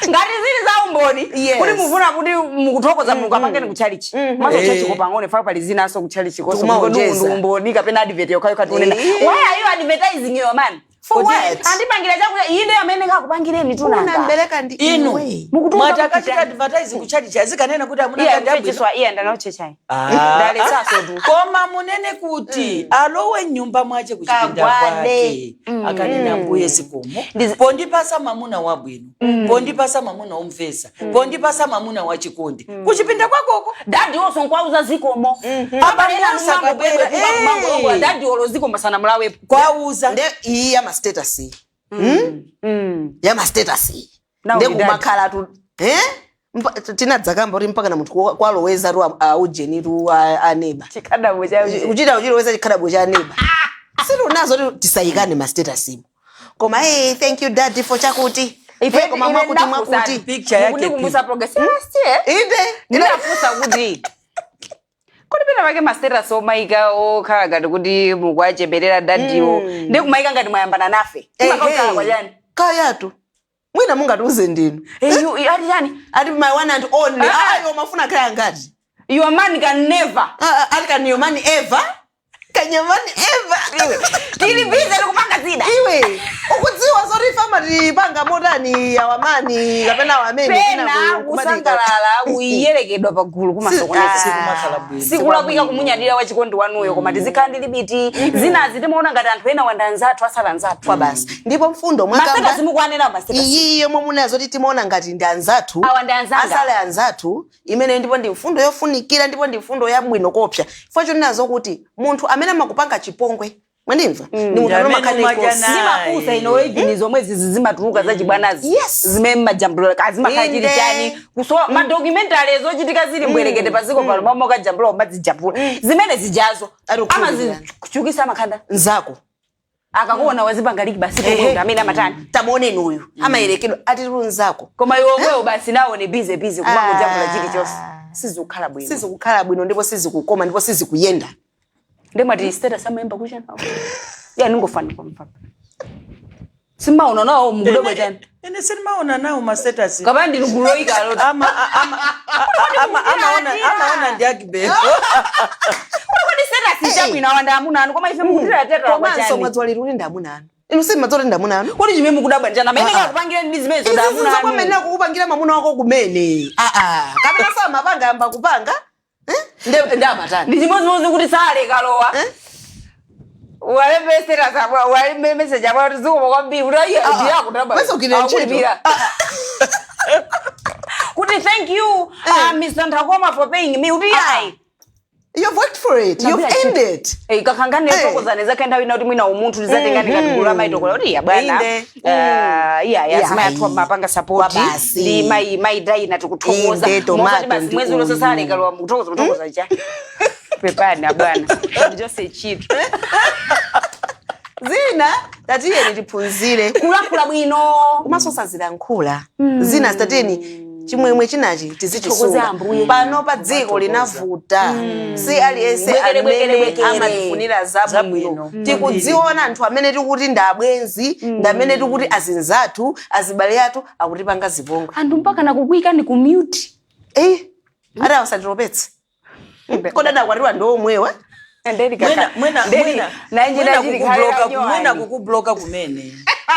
Ngati zili za umboni Yes. kuti mufuna kuti mukuthokoza Mulungu apangeni kutchalichi. Maso tchalichi pang'ono fa pali zinaso kutchalichi koso Tikumaonjeza. ndi umboni kapena advert yokhayo tiunena. Eh. Why are you advertising your man? For what? Andipangira chakuti inde amene ngakupangireni tunanga. Unambereka ndi Inu. iwe. Mukutuka Mwati kuti akachita chani? advertise kuchalichi azikanena kuti amuna Iya ngati abwino. kuchechiswa iya ndanaochechayi. Ah. Ndalesaso tu. Koma munene kuti alowe mnyumba mwache kuchipinda Kagwade. kwake akanena mbuye zikomo pondipasa mamuna wabwino, pondipasa mamuna womvesa, pondipasa mamuna wachikondi kuchipinda kwakoko. Dadi wonso nkwauza zikomo. Apa Musa kabwera, eh. Dadi olo zikomo sana mulawepo. Kwauza Nde iyi ama status iyi. Ya ma status iyi. Now Nde we dad. Kumakhala tu eh tinadzakamba kuti mpaka na munthu kwaloweza tu aujeni tu aneba. Chikhadabo cha Kuchita kuchiloweza chikhadabo cha aneba. Situnazo kuti tisayikane ma status imo, koma hey, thank you daddy for chakuti. Eh, koma mwakuti mwakuti. Picture yake Kundikumbutsa progress last year. Inde. Ndinafunsa kuti kodi pena pake ma status omayika okhala ngati kuti mukuachemerera daddiwo ndi kumayika ngati mwayambana nafe, timakakhala kwa chani? Kayatu mwina mungatiuze ndinu. Eh, ati chani? Ati my one and only. Ah, ah. Ayo mafuna kaya ngati Your man can never. Ah, ah, ati can your man ever, can your man ever. Tili busy tikupanga zida. Iwe ukudziwa zoti famatipanga motani awamani kapena awamene? Pena kusangalala kuyerekedwa pagulu kumasokoneza. Sikumakhala bwino. Sikulakwika kumunyadira wachikondi wanuyo, koma tizikhala ndi limit. Zinazi timaona ngati anthu ena wanda anzathu asala anzathu. Kwa basi, ndipo mfundo Ma status mwakamba mukwanena ma status. Iyiyo mwamunazo kuti timaona ngati ndi anzathu, Awa ndi anzanga. asale anzathu, imene ndipo ndi mfundo yofunikira, ndipo ndi mfundo yabwino kopsa, chifukwa chonenazo kuti munthu amene amakupanga chipongwe, mwandimva, ni munthu Ndi amene amene umakhala umadya close. naye. Zimapusa ino even zomwe zizi zimatuluka zachibwanazi, Yes. zimene mmajambula kazimakhala chili Inde. chani kusowa ma documentary zochitika zili mbwerekete paziko pano, momwe ukajambula umadzijambula zimene zijazo. Ali kukhulupirira. Amazichukisa amakhanda Nzako. Akakuona wazipanga like basi, pomwe amene amatani. Tamuoneni uyu amayerekedwa, atitu nzako. Koma iwe omwewo basi nawo ni busy busy kumangojambula Ah. chilichonse, sizikukhala bwino. Sizikukhala bwino, ndipo sizikukoma, ndipo sizikuyenda. Ndemati status amayemba kuchana ya ningofana kwamfapa simaona nawo mukudobwa chani? Ine sindimaona nawo ma status. Kapana ndili guloika loti. Amaona ndi akibeko. Kodi status chabwino, awanda amuna anu, koma ife mukutira teta kwa Komanso chani? mwadziwa lero kuti ndamuna anu? Inu simadzola kuti ndamuna anu? Kodi chimene mukudabwa njani amene Ah, ah. kakupangira ndi zimene zodamuna Izi anu? kwamene kukupangira mwamuna wako kumene. Aa, kapena samapanga, yamba kupanga. Eh? Nde amatani? Ndi chimodzimodzi kuti sale kalowa walembe status apo, walembe message apo kuti zikomo kwambiri, kuti ayi ndiyako. Wese ukine ntchito. Kuti thank you Mr. Ntakoma for paying me, kuti ayi. You've worked for it, you've earned it. Eh, kakhangane tokozane zakhe nthawi ina kuti mwina umunthu tizatengani ngati gulu amaitokola kuti iya bwana. Inde. Iya Iya, azimayi athu amapanga support. Kwa basi. Ndi mayi mayi Daina tikuthokoza. Inde, tomato Mosati basi ndi mwezi uno uyu. sasalekalowa mukuthokoza muthokoza cha pepani abwana, ndichonse chitu. Zina tatiyeni tiphunzire kulankhula bwino. Komanso sazilankhula zina, tatiyeni chimwemwe chinachi Tithokoze tizichisunga. Ambuye. Pano pa dziko linavuta, si aliyense Bwekere, bwekere, amene bwekere. amatifunira zabwino. Zabwino. Tikudziona anthu amene tikuti ndi abwenzi, ndi amene tikuti azinzathu, azibale athu, akutipanga zipongwe. Anthu mpaka nakukwika ni ku mute. Eh, ati awasatiropetse, kodi adakwatiwa ndi omwewa? Mwina kukubloka kumene.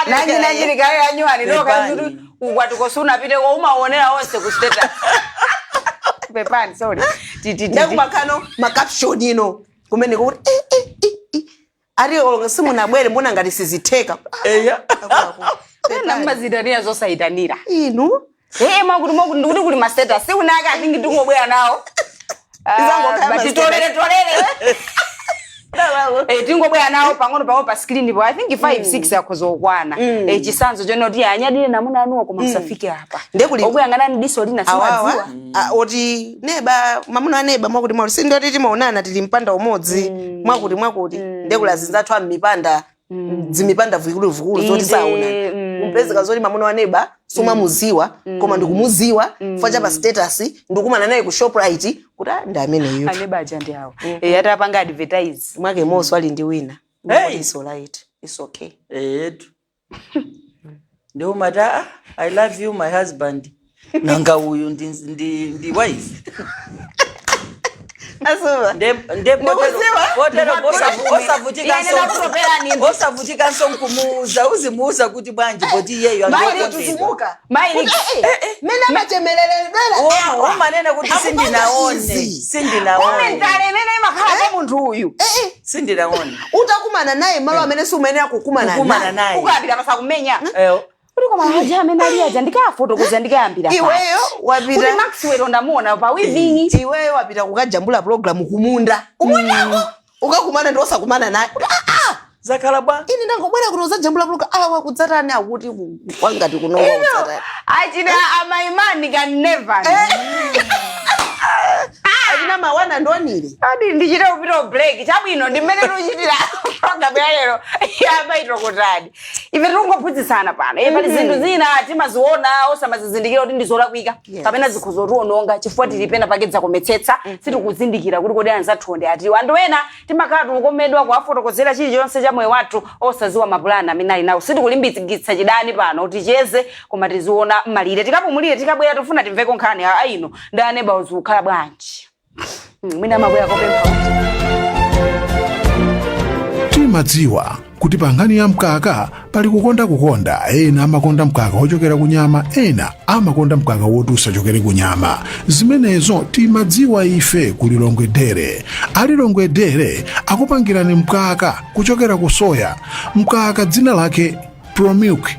Nanjinachilikalera nyuwani. Pepani. Ndokazuti ukwatiko sunapite ko umaonera onse ku status. Pepani, sorry. Ndekumakhano ma caption ino kumene kuti eh, eh, eh, eh. Ati olonga simunabwere, mbona ngati sizitheka. Eya. Pena mmazitanira zosayitanira. Inu. Eh, mwakuti mwakuti ndikuti kuli ma status siunaka atingi tingobwera nawo. Izangokhala ma Tolere tolere. Eh, tingobwera nawo pang'ono pang'ono pa screen po. I think 5 6 akhozokwana. Eh, chisanzo chonoti anyadire namuna anuwo, koma musafike apa. Okuyang'anani diso lina. Awawa simadziwa. Oti neba, mamuna aneba mwakuti mwakuti, sindoti timaonana, tili mpanda umodzi, mwakuti mwakuti, ndekula zinzathu am'mipanda dzimipanda vikuluvikulu zoti Inde, saonana. Umpezeka zoti mamuna wa neba sumamuziwa, koma ndikumuziwa chifukwa cha pa status, ndikumana naye ku Shoprite kuti ah, ndi ameneyo. Aneba aja ndi awo. Eh, atapanga advertise. Mwake monso ali ndi wina. Hey. It's alright, it's okay. Etu ndiwo mati, "Ah, I love you my husband." Nanga uyu ndi wife? Asuba. Nde Ndikuziwa. potero Ine ndakutoperani. osavutikanso nkumuuza, uzimuuza kuti bwanji poti iyeyo Mayi, andiwakondedwa. Tuzumuka. Mayi. Mene amachemelelera. Umanene kuti sindinaone. izi. Sindinaone. Commentary imene imakhala pa munthu uyu. Sindinaone. Utakumana naye malo amene sumayenera kukumana kukumana naye. Naye. Ukayambira pasakumenya. Eyo. Kuti koma aja amene ali aja ndikafotokoza ndikayambira pati. Iweyo wapita Kuti Maxwell ndamuona pa weaving. Iweyo wapita kukajambula program kumunda, kumundako ukakumana ndi osakumana naye kuti ah, ah, Zakhala bwa? Ine ndangobwera kuno zajambula puluka awa kudzatani, akuti kwangati kunowa kudzatani. Achina amaimani can never. Achina mawana ndonire. Adi ndichite kupita break. Chabwino, ndi mmene tikuchitira program ya lero ya Amayi Tokotani. Ife tikungophunzitsana pano. Pali zinthu zina timaziona osamazizindikira kuti ndizolakwika kapena zikhoza zotiononga chifukwa tili pena pake dzakometsetsa, sitikuzindikira kuti kodi anzathu ndi atiwo. Anthu ena timakhala tikukomedwa kuwafotokozera chilichonse cha moyo wathu osaziwa mapulani amene ali nawo. Sitikulimbikitsa chidani pano, ticheze koma tiziona malire. Tikapumulire, tikabwera tifuna timveko nkhani aino ndi aneba uzikukhala bwanji. Mwina amabwera kopempha kuti Timadziwa kuti pa nkhani ya mkaka pali kukonda kukonda. Ena amakonda mkaka wochokera ku nyama, ena amakonda mkaka woti usachokere ku nyama. Zimenezo timadziwa ife ku Lilongwe Dairy. A Lilongwe Dairy akupangirani mkaka kuchokera ku soya, mkaka dzina lake Promilk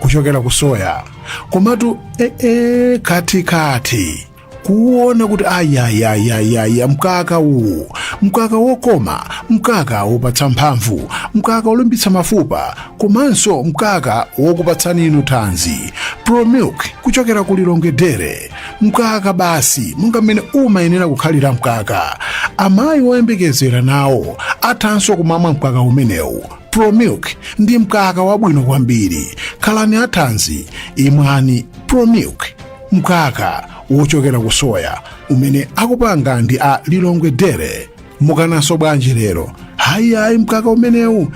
kuchokera ku soya. Komatu ee, katikati kuona kuti ayayayayaya, mkaka uwu, mkaka wokoma, mkaka wopatsa mphamvu, mkaka wolimbitsa mafupa, komanso mkaka wokupatsani inu thanzi. Promilk kuchokera ku Lilongwe Dairy, mkaka basi monga mmene umayenera kukhalira mkaka. Amayi woyembekezera nawo athanso kumamwa mkaka umenewu. Promilk ndi mkaka wabwino kwambiri. Khalani athanzi, imwani Promilk, mkaka wochokera ku soya umene akupanga ndi a Lilongwe Dairy. Mukananso bwanji lero? Hayihayi, mkaka umenewu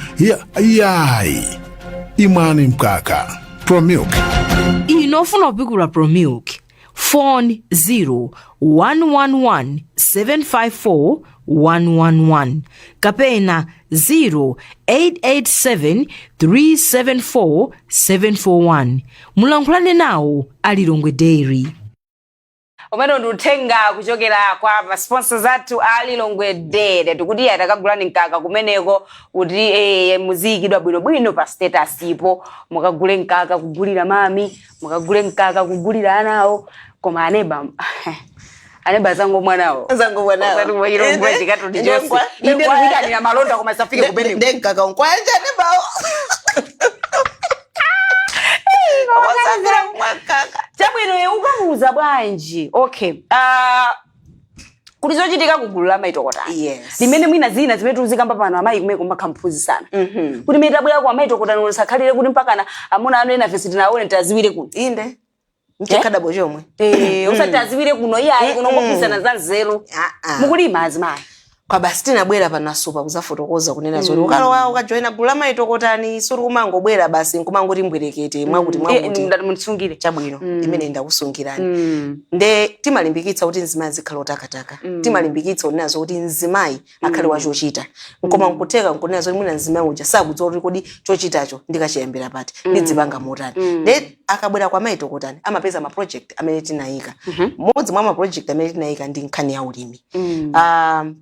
iyayi, imwani mkaka Promilk. Ino ofuna kupikula Promilk, phone 0 111 754 111 kapena 0887 374 741. Mulankhulane nawo a Lilongwe Dairy. Umene ndi uthenga kuchokera kwa ma sponsors athu a Lilongwe Dairy. Tikuti atakagulani mkaka kumeneko kuti muziyikidwa bwinobwino pa status ipo. Mukagule mkaka kugulira mami, mukagule mkaka kugulira anawo. Koma aneba, aneba zango mwanawo. Zango mwanawo. Osati mwachilongwe chikatoni chonse. Inde tikuyitanira malonda koma isafike kumeneko. Nde mkaka nkwanja nebawo wasafira mkaka. Chabwino, ukamuuza bwanji? Okay, kuti zochitika kugulu la Mayi Tokotani limene mwina zina zimene tuzikamba pano, amayi kumene kumakha mphunzisana kuti mene tabwera kwa Amayi Tokotani usakhalire kuti mpakana amuna anu ena fesi tinaone taziwire kuno. Inde, mchikhadabo chomwe. Usati aziwire kuno, iyayi, kuno ngophisana za nzeru. Ah, ah. Mukulima azimayi. Kwa basi, tinabwera panasupa kuzafotokoza kunena zoti ukalowa ukajoyina gulu la Mayi Tokotani suri kumangobwera basi nkumangoti mbwerekete mwakuti mwakuti. Ndati mundisungire. Chabwino, imene ndakusungirani. Nde timalimbikitsa kuti mzimayi azikhala otakataka. Timalimbikitsa kunena kuti mzimayi akhale wachochita. Koma nkutheka nkunena zoti mwina mzimayi uja sakudziwa kuti kodi chochitacho ndikachiyambira pati, ndidzipanga motani. Nde akabwera kwa Mayi Tokotani amapeza ma project amene tinayika. Mmodzi mwa ma project amene tinayika ndi nkhani ya ulimi.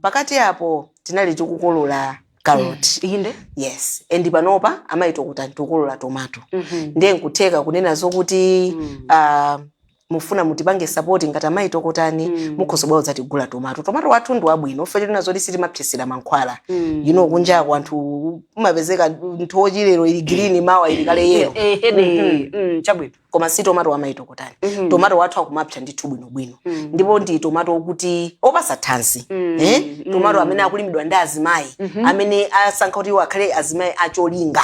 Pakati apo tinali tikukolola carrot. Yes, and panopa Amayi Tokotani tikukolola tomato. Ndiye nkutheka kunena zokuti mufuna mutipange support ngati Amayi Tokotani, mukhoza bwa udzatigula tomato. Tomato wathu ndi wabwino ife tinena zoti sitimapsesera mankhwala. Kunjako anthu umapezeka nthochi lero ili green, mawa ili kale yellow. Hede. Chabwino. Koma si tomato wa Mayi Tokotani. Tomato wathu akumapsa ndithu bwinobwino, ndipo ndi tomato okuti opasa thanzi, eh? Tomato amene akulimidwa ndi azimayi amene asankha kuti iwo akhale azimayi acholinga,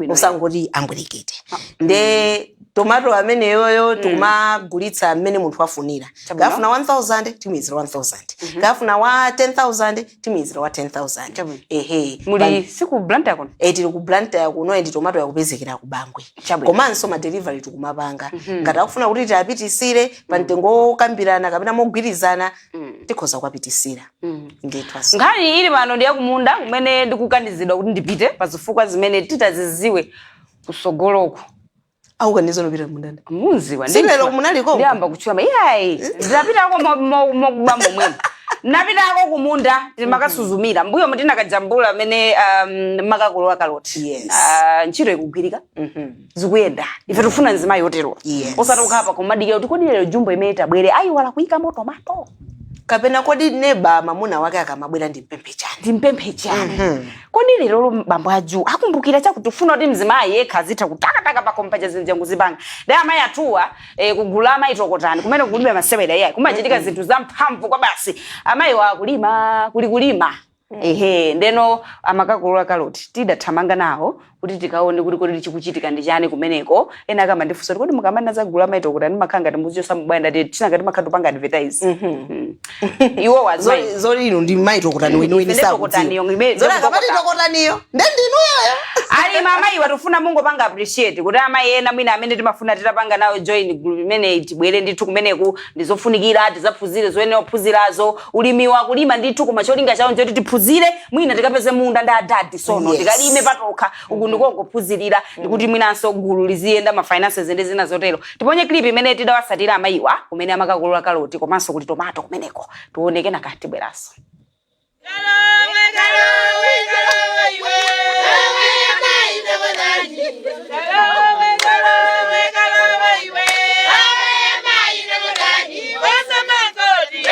osangoti ambwerekete. Nde tomato ameneyoyo tikumagulitsa mmene munthu afunira. Kafuna 1000 timuyizira 1000, kafuna wa 10,000 timuyizira wa 10,000. Ehe. Muli siku Blantyre kuno? E, tili ku Blantyre kuno, and tomato yakupezekera ku Bangwe. Komanso ma delivery tikumapanga. Ngati akufuna kuti tiapitisire pa mtengo wokambirana kapena mogwirizana, tikhoza kuwapitisira ndithu aso. Nkhani ili pano ndi yakumunda kumene ndikukanizidwa kuti ndipite pa zifukwa zimene titaziziwe kusogoloko. Aukaniza nopita mundanda? Munziwa. Si lero munaliko? Ndiyamba kutchula iyayi, ndinapitako mokubambo mwene, napitako kumunda timakasuzumira mbuyo mutinakajambula amene makakolola kaloti. Ntchito ikugwirika, zikuyenda. Ife tikufuna nzimayi yotero, osati kukhala pa kumadikira kuti kodi lero jumbo imene tabwere ayiwala kuyikamo tomato. Kapena kodi neba mamuna wake akamabwera ndimpemphe chani? Ndimpemphe chani? Kodi lero bambo aju akumbukira chakuti ufuna kuti mzimayi yekha azitha kutakataka pakompacha zinjangu zipanga ndi amayi athuwa kugula amayi tokotani kumene kulibe masewera iyayi, kumachitika zinthu zamphamvu kwa basi. Amayi wakulima, kuli kulima, ehe, ndeno amakakolola kaloti. Tidathamanga nawo kuti tikaone kuti kodi chikuchitika ndi chani kumeneko. Ena akamandifunsa kuti kodi mukamana zagula amayi tokotani makhala ngati muziyo samubwanda tina ngati makhala tupanga advertise. Iwo wazimayi Zoli inu ndi mayi tokotani weniweni. Ife ndi tokotaniyo, Zoli akamati tokotaniyo nde ndinuyoyo. Alima amayi watifuna mungopanga appreciate kuti amayi ena mwina amene timafuna titapanga nawo join group imeneyi, tibwere ndithu kumeneku, ndizofunikira tizaphunzire zoyenera kuphunzirazo. Ulimiwa kulima ndithu, koma cholinga chawo nchoti tiphunzire, mwina tikapeze munda ndi adadi sono tikalime patokha. Uku ndikongophunzirira, ndikuti mwinanso gulu liziyenda, ma finances ndi zina zotero. Tiponye clip imene tidawasatira amayiwa kumene amakakolola kaloti komanso kuti tomato kumeneko, tione, kenaka tibweranso. Kalowe, kalowe, kalowe iwe. Kalowe, kalowe, kalowe iwe. Wasamakoti.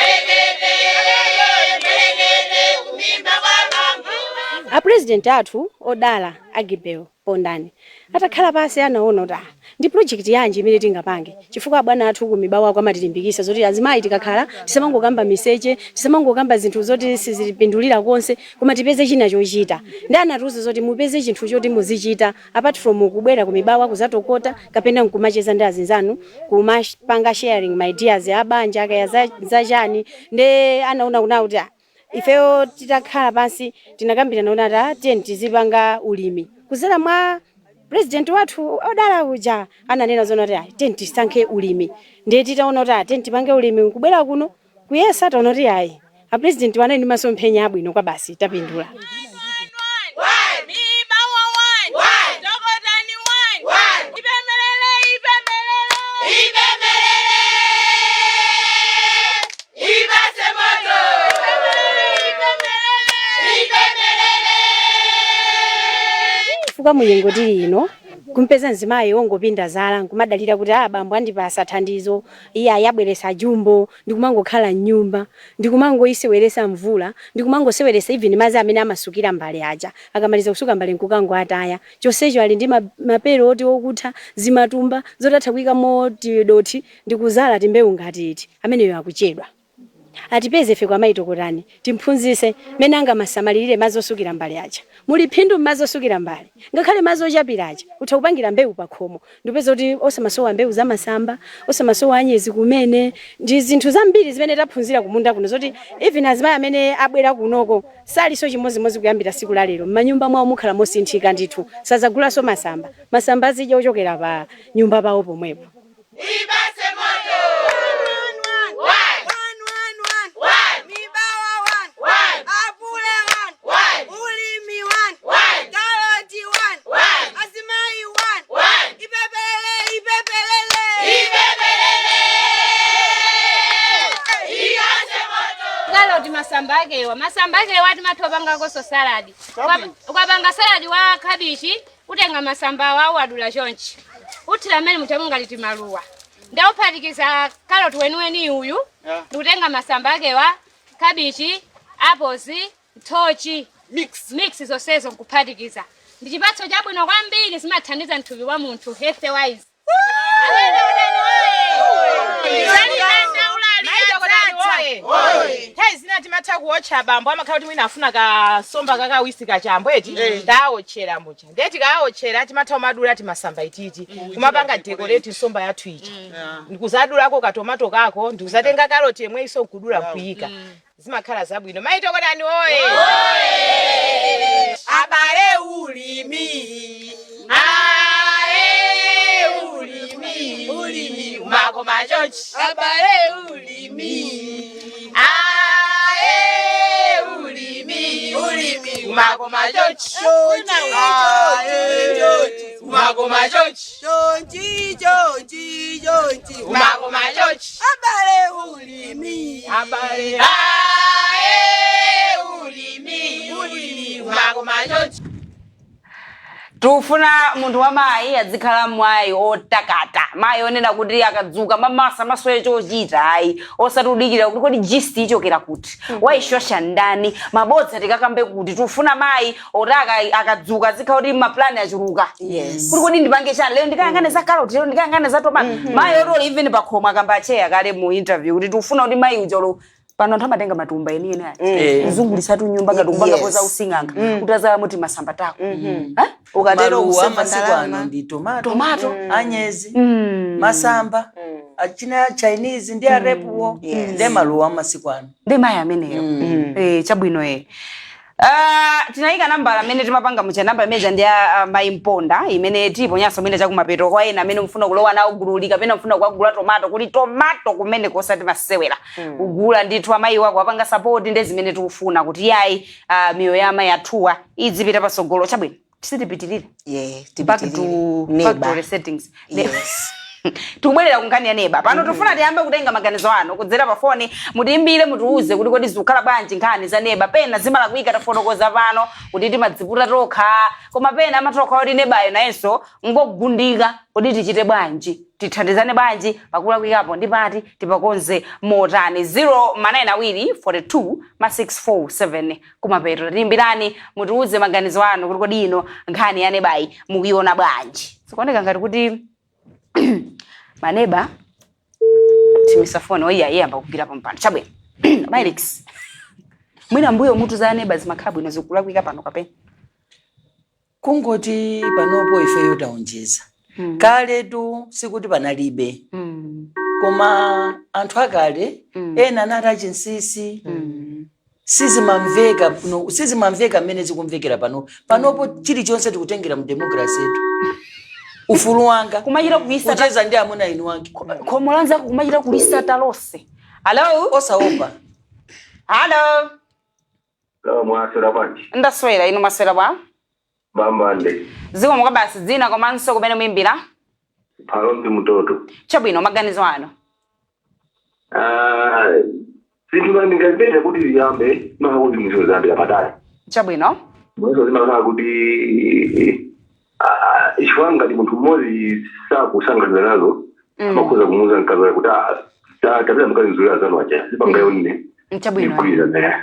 Apresident athu odala Agibel Pondani atakhala pasi anaona kuti ndi project yanji imene tingapange, chifukwa abwana athu ku Mibawa ako amatilimbikisa zoti azimayi tikakhala tisamangokamba miseche, tisamangokamba zinthu zoti sizipindulira konse, koma tipeze china chochita. Ndi anatiuza zoti mupeze chinthu choti muzichita apart from kubwera ku Mibawa kuzatokota kapena nkumacheza ndi azinzanu, kumapanga sharing my ideas abanja kaya zachani. Nde anaona kuna kuti ifeyo titakhala pansi tinakambirana kuti tiyeni tizipanga ulimi kuzera mwa president wathu odala uja. Ananena zona kuti tiyeni tisankhe ulimi. Ndiye titaona kuti tiyeni tipange ulimi, kubwera kuno kuyesa, taona kuti ayi, a president wanali ndi masomphenya abwino kwa basi, tapindula. Mibawa one. Tokotani one. Ipemelele, ipemelele. Ipemelele. Ibase moto. Ipemelele, ipemelele. Chifukwa munyengo tili ino, kumpeza mzimayi wongopinda zala nkumadalira kuti bambo andipasa thandizo, iye ayabweresa jumbo, ndikumangokhala mnyumba, ndikumangoyiseweresa mvula, ndikumangoseweresa even madzi amene amasukira mbale aja, akamaliza kusuka mbale nkukango ataya chonsecho ali ndi mapero oti okutha zimatumba zotatha kuyikamo tidothi ndikuzala timbewu ngati iti, ameneyo akuchedwa. Atipeze ife kwa mayi Tokotani, timphunzise mene angamasamalirire madzi osukira mbale aja. Muli phindu m'madzi osukira mbale, ngakhale madzi ochapira aja utha kupangira mbewu pakhomo, ndipeza kuti osamasowa mbewu zamasamba, osamasowa anyezi kumene. Ndi zinthu zambiri zimene taphunzira kumunda kuno zoti even azimayi amene abwera kunoko salinso chimodzimodzi kuyambira siku la lero. M'manyumba mwawo mukhala mosinthika ndithu, sazagulanso masamba, masamba azidya ochokera pa nyumba pawo pomwepo. Ibase moto. One. One. Mibawa one. One. Apule one. One. Ulimi one. One. Karoti one. One. Azimayi one. One. Ipepelele, ipepelele. Ipepelele. Ibase moto. Karoti masamba akewa, masamba akewa timathopangako saladi. Ukapanga saladi wa kabichi, utenga masamba awo, adula chonchi, uthira mmene muchamunga timaluwa, ndauphatikiza karoti weniweni uyu, ndikutenga masamba akewa, kabichi, apples, nthochi, mix mix zonsezo nkuphatikiza. Ndi chipatso chabwino kwambiri, zimathandiza mthupi wa munthu health wise. Oye. Nthawi zina timatha kuwotcha, bambo amakhala kuti mwina afuna kasomba kakawisi kachambo eti, ndawotchera mucha, ndiye tikawotchera timatha kumadula timasamba ititi, kumapanga decorate nsomba yathu ija, ndikuzadulako katomato kako, ndikuzatenga karoti yemwe iso nkudula nkuyika, zimakhala zabwino. Mayi Tokotani oye! Abale, ulimi. Ae, ulimi. Ulimi umakoma chonchi. Abale, ulimi. Ae, ulimi. Ulimi umakoma chonchi. Ae, umakoma chonchi. Chonchi, chonchi, chonchi. Umakoma chonchi. Abale, ulimi. Abale. Ae, ulimi. Ulimi umakoma chonchi. Tufuna munthu wa mayi adzikhala mayi otakata, mayi onena kuti akadzuka mamasa masoye chochita, ayi, osati udikira kuti kodi gist ichokera kuti, waishosha ndani, mabodza tikakambe kuti. Tufuna mayi oti akadzuka azikhala kuti maplani achuluka, kuti kodi ndipange chani lero, ndikayang'ane za carrot lero, ndikayang'ane za tomato. Mayi otoli even pakhoma akamba acheya kale mu interview kuti tufuna kuti mayi ujolo pano anthu amatenga matumba enieni aja, kuzungulisatu nyumba ngati kupangapo za using'anga, kuti azalamuti masamba tako. Eh? Ukatero Maluwa kuseva masiku ndalama. ano ndi tomato, Tomato. anyezi, masamba achina Chinese ndi arepuwo, ndi maluwa masiku ano. Ndi mayi ameneyo. Chabwino. Tinayika nambala amene timapanga mucha, namba imeja ndi ya mayi Mponda imene tiyiponyanso mwina chakumapeto kwa ena amene mfuna kulowa nawo gululi kapena mfuna kukagula tomato, kuti tomato kumene kosati masewera kugula ndithu, amayi wako apanga support. Ndi zimene tikufuna kuti yayi, miyoyo ya amayi athuwa idzipita pasogolo. Chabwino, tisitipitirire. Yeah, Back to tipitirire. factory settings. Yes. Tikubwerera ku nkhani ya neba pano. Tifuna tiyambe kutenga maganizo anu kudzera pa foni, mutiimbire, mutiuze kuti kodi zikukhala bwanji nkhani za neba. Pena zimalakwika, tafotokoza pano kuti timadziputa tokha, koma pena amatokha kuti nebayo nayenso ngogundika. Kodi tichite bwanji? Tithandizane bwanji? Pakulakwikapo ndi pati? Tipakonze motani? 0 manena 2 42 ma 647 kumapeto. Tiimbirani, mutiuze maganizo anu kuti kodi ino nkhani ya nebayi mukuiona bwanji. Zikuoneka ngati kuti maneba timisa foni oiya iyamba kugwira pampano. Chabwino, Mylix, mwina mbuyo mutu za neba zimakhala bwino, zikulakwika pano kapena? Kungoti panopo ifeyo taonjeza. Kaletu sikuti panalibe, koma anthu akale ena anati achinsisi, sizimamveka no, sizimamveka mmene zikumvekera pano. Panopo chilichonse tikutengera mu democracy yetu, ufulu wanga kumachita kuisata kucheza ndi amuna inu wake. Khomo lanzako kumachita kulisata lonse. Hello? Osaopa. Hello? Hello, mwaswera bwanji? Ndaswera, inu maswera bwa? Bambande. Zikomo kwa basi. Dzina komanso kumene muyimbira? Palombi Mutoto. Chabwino, maganizo anu? Ah, zinthu ngazipeza kuti ziyambe, zimakhala kuti zinthu ziyambira patali. Mwezo zimakhala kuti chifukwa ngati munthu mmodzi sakusangalala nazo, amakhoza kumuuza mkazi wake kuti, "Ah, tapita mkazi nzuri azanu aja zipanga yonne." Ndikugwirizana naye.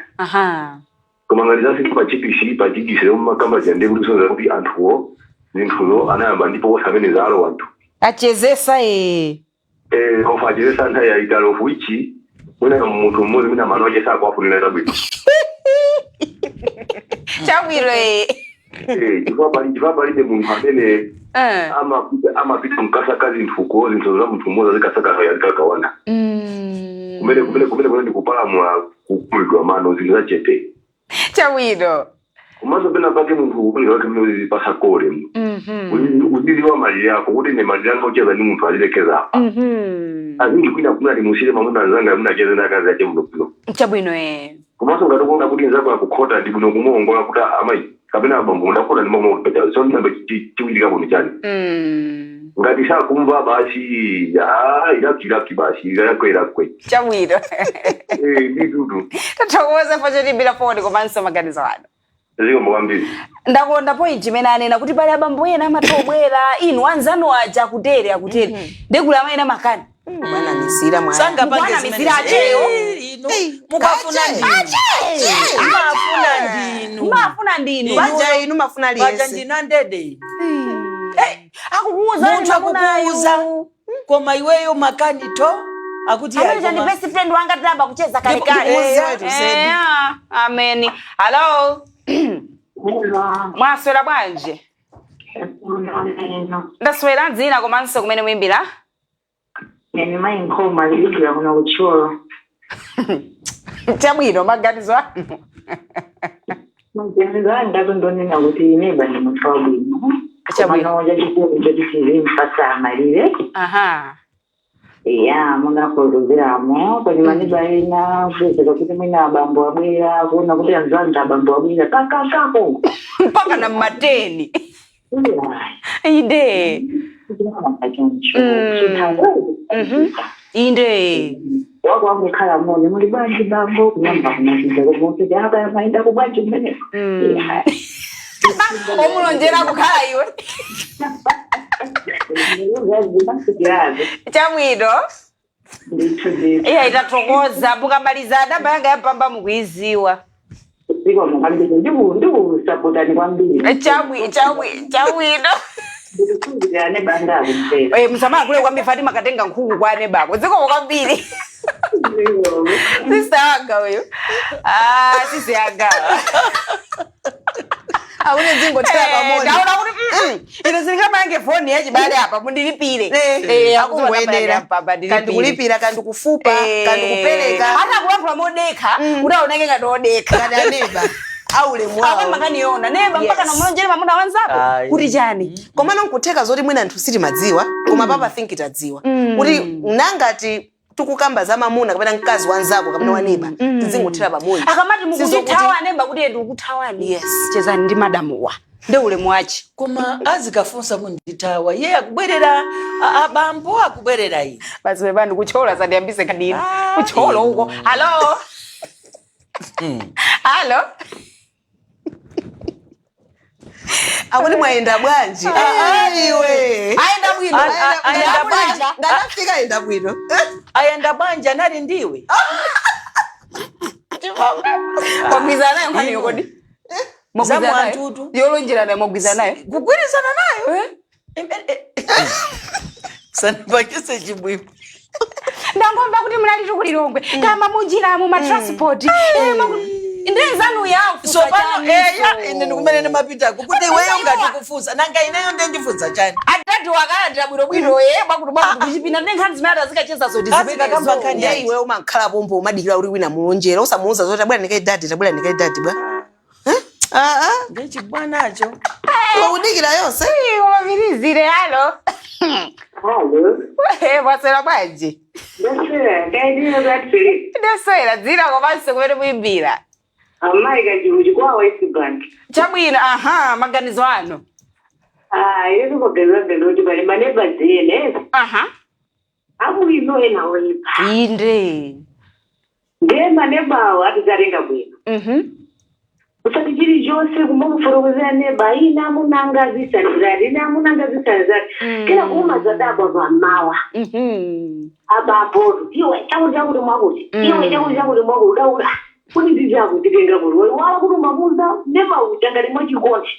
Koma ngati zafika pa chipisi pa chigisi lomwe makamba ndi kuti sonza kuti anthuwo zinthuzo anayamba ndipo osamene zalo anthu achezesa e. Ofa achezesa nthawi yayitali, of which mwina munthu mmodzi mwina mano ache sakuwafunira zabwino. Chabwino e. Chifukwa palibe munthu amene amapita mkasaka zinthuko, zinthu za munthu mmodzi azikasaka azikakawana kumene ndikupalamula kukulidwa mano, zinthu zachete. Komanso pena pake munthu kukulira wake mene uzipasa kole, uziziwa malire ako kuti ine malire anga ocheza ndi munthu azilekeza apa. Azingi kwina kumuna timusire mamuna anzanga amene acheze ndi akazi ache muno bwino. Chabwino e. Komanso ngati ukuona kuti nzako akukhota, ndi bwino kumuongola kuti, "Ah, amayi kapena abambo, ndakhota ndi mamuna, so ndiyambe chikuchitika kuno chani?" Ngati sakumva basi, ah, ilapsi ilapsi basi, ilakwe ilakwe. Eh, nditutu. Tathokoza pochitimbira foni komanso maganizo anu. Zikomo kwambiri. Ndakonda point imene anena kuti pali abambo ena amatobwera, inu anzanu aja akutere akutere, ndekuli amayena makani. Bwana misira mwana. Sangapange Mukwana zimene mizira acheyo. Eh, inu mukafuna ndinu, mafuna ndinu. Mafuna ndinu. Paja inu mafuna Paja aliyense. ndinu andede inu. Akukuuza. Munthu akukuuza, koma iweyo makani to akuti amene yayi, ndi best friend wanga, tinayamba kucheza kalekale. Ndikuuza tu zedi. Ameni. Hello, mwaswera bwanji? Ndaswera. Dzina komanso kumene muyimbira? Nene mayi Nkhoma, lilidwira kuno kuThyolo. Chabwino, maganizo anu? Maganizo anga ndonena kuti neba ndi munthu wabwino. Komano chachikulu choti tizimpasa malire. Ya, munafotokozeramo kodi maneba ena kupezeka kuti mwina abambo abwera, kuona kuti anzanga abambo abwera kakakako mpaka na mmateni inde. Choncho. Inde. Wako wangokhala mone, "Muli bwanji bambo?" Kuyamba kumapinda komokuti aka maenda kubwanji kumeneko. Omulonjera kukhala iwe. Chabwino. Iya, itathokoza mukamaliza namba yanga yapamba mukuiziwa. Ndikusapotani kwambiri. Chabwino. Ndikukhulupirira banda akumvera. Eh, msamaha kule kwambiri Fatima katenga nkhuku kwa anebako. Zikomo kwambiri. Sister wanga uyu. Ah, sisi yanga. Aune dzingothera pamodzi. Ndaona kuti ine sindingamange foni yachibale apa mundilipire. Akungoyenera kandi kulipira kandi kufupa kandi kupereka. Hata kulankhula modekha kuti aoneke ngati odekha. Ngati aneba aulemu wawo. Awe makaniona neba mpaka namulonjere mamuna wanzako kuti chani. Komano nkutheka zoti mwina anthu sitimadziwa, koma papa think tadziwa kuti nangati tikukamba za mamuna kapena mkazi wanzako kapena waneba, tizingothera pamodzi. Akamati mukundithawa aneba kuti ndikukuthawani. Yes. Chezani ndi madamuwa ndi ulemu wachi. Koma azikafunsa kundithawa ye akubwerera abambo akubwerera ine. Basi webani kuchola sandiyambise kadini kuchola uko. Halo. Halo. Akuti mwayenda bwanji? Iwe. Ayenda bwino. Ayenda bwanji. Ndanafika ayenda bwino. Ayenda bwanji anali ndiwe. Mwagwirizana nayo nkhaniyo kodi? Mwagwirizana nayo? Zamwantutu. Yolonjera nayo mwagwirizana nayo? Kugwirizana nayo. Sanipakise chibwibwi. Ndangomva kuti munali tikulilongwe kama munjiramo ma transport. Ndenzanu yawo. So pano eya ine ndikumene ndimapitako kuti iweyo ngatikufunsa nanga ineyo ndendifunsa chani. Atati wakalandira bwinobwino ye mwakuti mwakuti kuchipinda ndi nkhani zimene atazikacheza zoti Azikakamba nkhani Ndiye iwe umakhala pompo umadikira kuti wina mulonjera usamuuza zoti tabwera ndikayi dadi, tabwera ndikayi dadi bwa. Ndechibwanacho. Udikira yonse. Wamirizire. Halo. Halo. Mwaswera bwanji? Ndaswera, kaidiro katiri. Ndaswera dzina komanso kumene muyimbira. Amayi kachihuchi kwa West Bank. Chabwino. Aha, maganizo ano. Ah, ine ndikuganiza kuti pali maneba ena. Aha. Abwino ena oyipa. Inde. Ndiye manebawo atizatenga bwino. Usati chilichonse kumamufotokozera neba ina amunanga zisanizati ina amunanga zisanizati kena kumazadabwa pamawa. Abamboto iwe chakuti chakuti mwakuti iwe chakuti chakuti mwakuti udaula kuti ndichakuchitenga kuti wala kuti umamuza neba uja ngati mwachikondi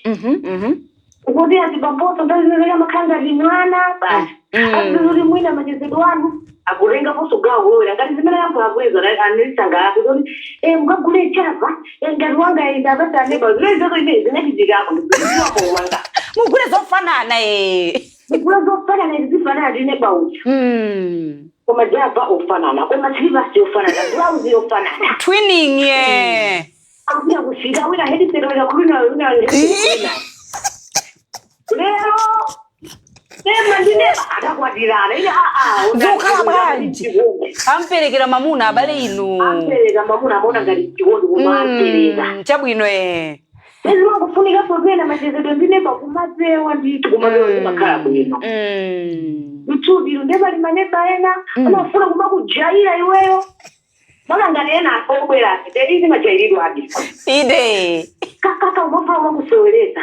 kuti azibamboso ndazinezeka makhala ngati mwana basi azizoti mwina machezedwe anu akutengaponso gawo kulowera ngati zimene yankho akuleza anisanga kuti mukagule chava ngati wanga enda apasa aneba zimene zako imene zinachitikako ndikuziwako wanga Mugule zofanana eh. mugule zofanana izi zifanana ndi neba uja koma java ofanana koma silivasi yofanana blouse yofanana Twinning ye. akuya kufika wina headset wina kulina wina headset lero nema ndi neba akakwatirana ine Zokhala bwanji. Amperekera mamuna abale inu. Ampereka mamuna amaona ngati chikondi koma ampereka. Chabwino eh. Ezi wangufunika popena machezedwe ndi neba kumapewa ndithu kumapewa zimakhala bwino. Mtsudiro ndepali maneba ena amafuna kumakujaira iweyo makangati ena obwera ati majairidwa adi. Inde. Kakaka umafuna kumakusewereza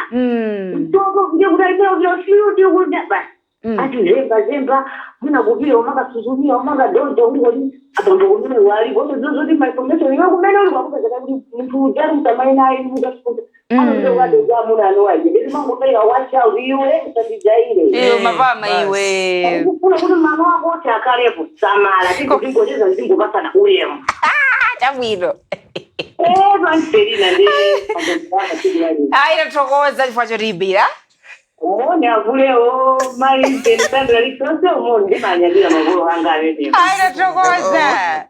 mtoko kuja kutaipea kuti basi ati zemba zemba mwina kupira umakasuzumira umakadonja kuti kodi abambo kumene wali kono zozoti ma information iwe kumene uli kwakupezeka kuti munthu ujali mtamayi naye mukasukunda anotokadoja amuna anowaje ndizimangopereka watch out iwe usandijaire. Iwe mapama iwe. Ukufuna kuti mama wako oti akhalepo samala tingotingocheza zingopasana ulemu. Chabwino. Panferina ndi Ayi, tathokoza chifukwa chotiyimbira. Umone avulewo mayi Sandra lisonse umone ndimanyadira makolo anga amenewo. Ayi, tathokoza.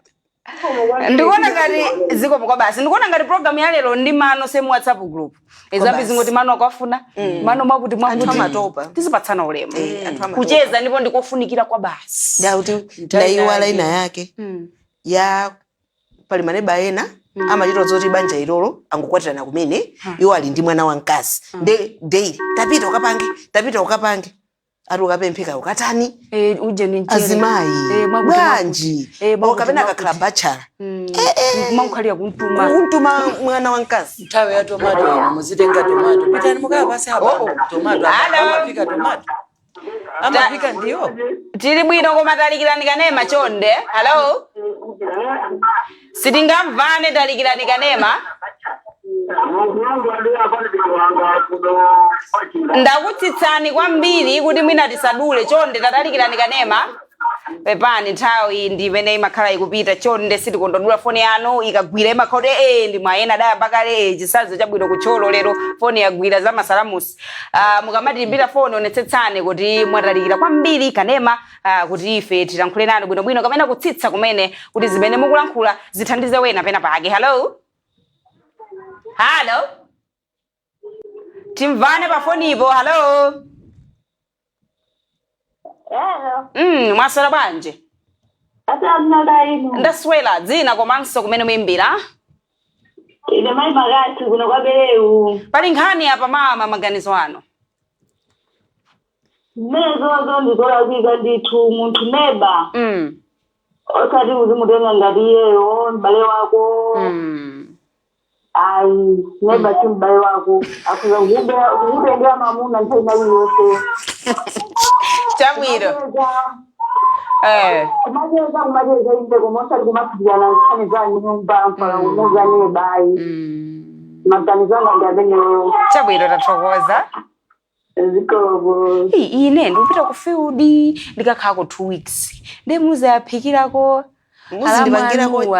Ndikuona ngati zikomo kwa basi ndikuona ngati program ya lero ndi mano same WhatsApp group ezambi zingoti mano akafuna mano mwakuti mwakuti Anthu amatopa. Tizipatsana ulemu. Anthu amatopa. Kucheza ndipo ndikofunikira kwa basi. Ndakuti ndayiwala ina yake ya pali maneba ena amachita zoti banja ilolo angokwatirana kumene iwo ali ndi mwana wamkazi nde daily tapita ukapange tapita ukapange ati ukapempheka ukatani Uje ni mchere. Azimayi Mwakuti, bwanji mwakuti. Mwakuti, kapena mwakuti. akakhala bachelor Kumankhalira kuntuma. Kuntuma mwana wamkazi. Nthawi ya tomato ino muzitenga tomato, pitani mukapase abambo tomato. Hello. Amapika tomato, amapika ndiyo. Tili bwino, koma talikirani kanema chonde. Hello, sitingamvane, talikirani kanema. Ndakutsitsani kwambiri kuti mwina tisadule. Chonde tatalikirani kanema. Pepani, nthawi ndi imene imakhala ikupita. Chonde, sitikondodula. Foni yanu ikagwira imakhala kuti ndi mwayena daya pakale. Chisanzo chabwino kutcholo lero foni yagwira za masalamusi. Mukamatimbira foni, onetsetsani kuti mwatalikira kwambiri kanema, kuti ife tilankhule nanu bwinobwino kapena kutsitsa kumene kuti zimene mukulankhula zithandize wena pena pake. Hello, hello, timvane pa fonipo. Hello. Hello. Mwaswera bwanji? Asamnada inu. Ndaswera. Dzina komanso kumene muyimbira? Ine mai Makati kuno kwa Bereu. Pali nkhani apa mama, maganizo ano? Mmezozo ndizolakwika ndithu, munthu neba. Osati uzimutenga ngati iyeyo m'bale wako. Ayi, neba si m'bale wako. Akuza kukutengera mamuna nthawi ina iliyonse. Chabwino. Kumacheza, kumacheza inde, koma osati kumaphikirana nkhani za nyumba mpaka kumuuza neba, ayi. Maganizo anga ndi amenewo. Chabwino, tathokoza. Zikomo. Ine ndikupita ku field, ndikakhalako 2 weeks, ndi muzayaphikirako. Muzindipangirako.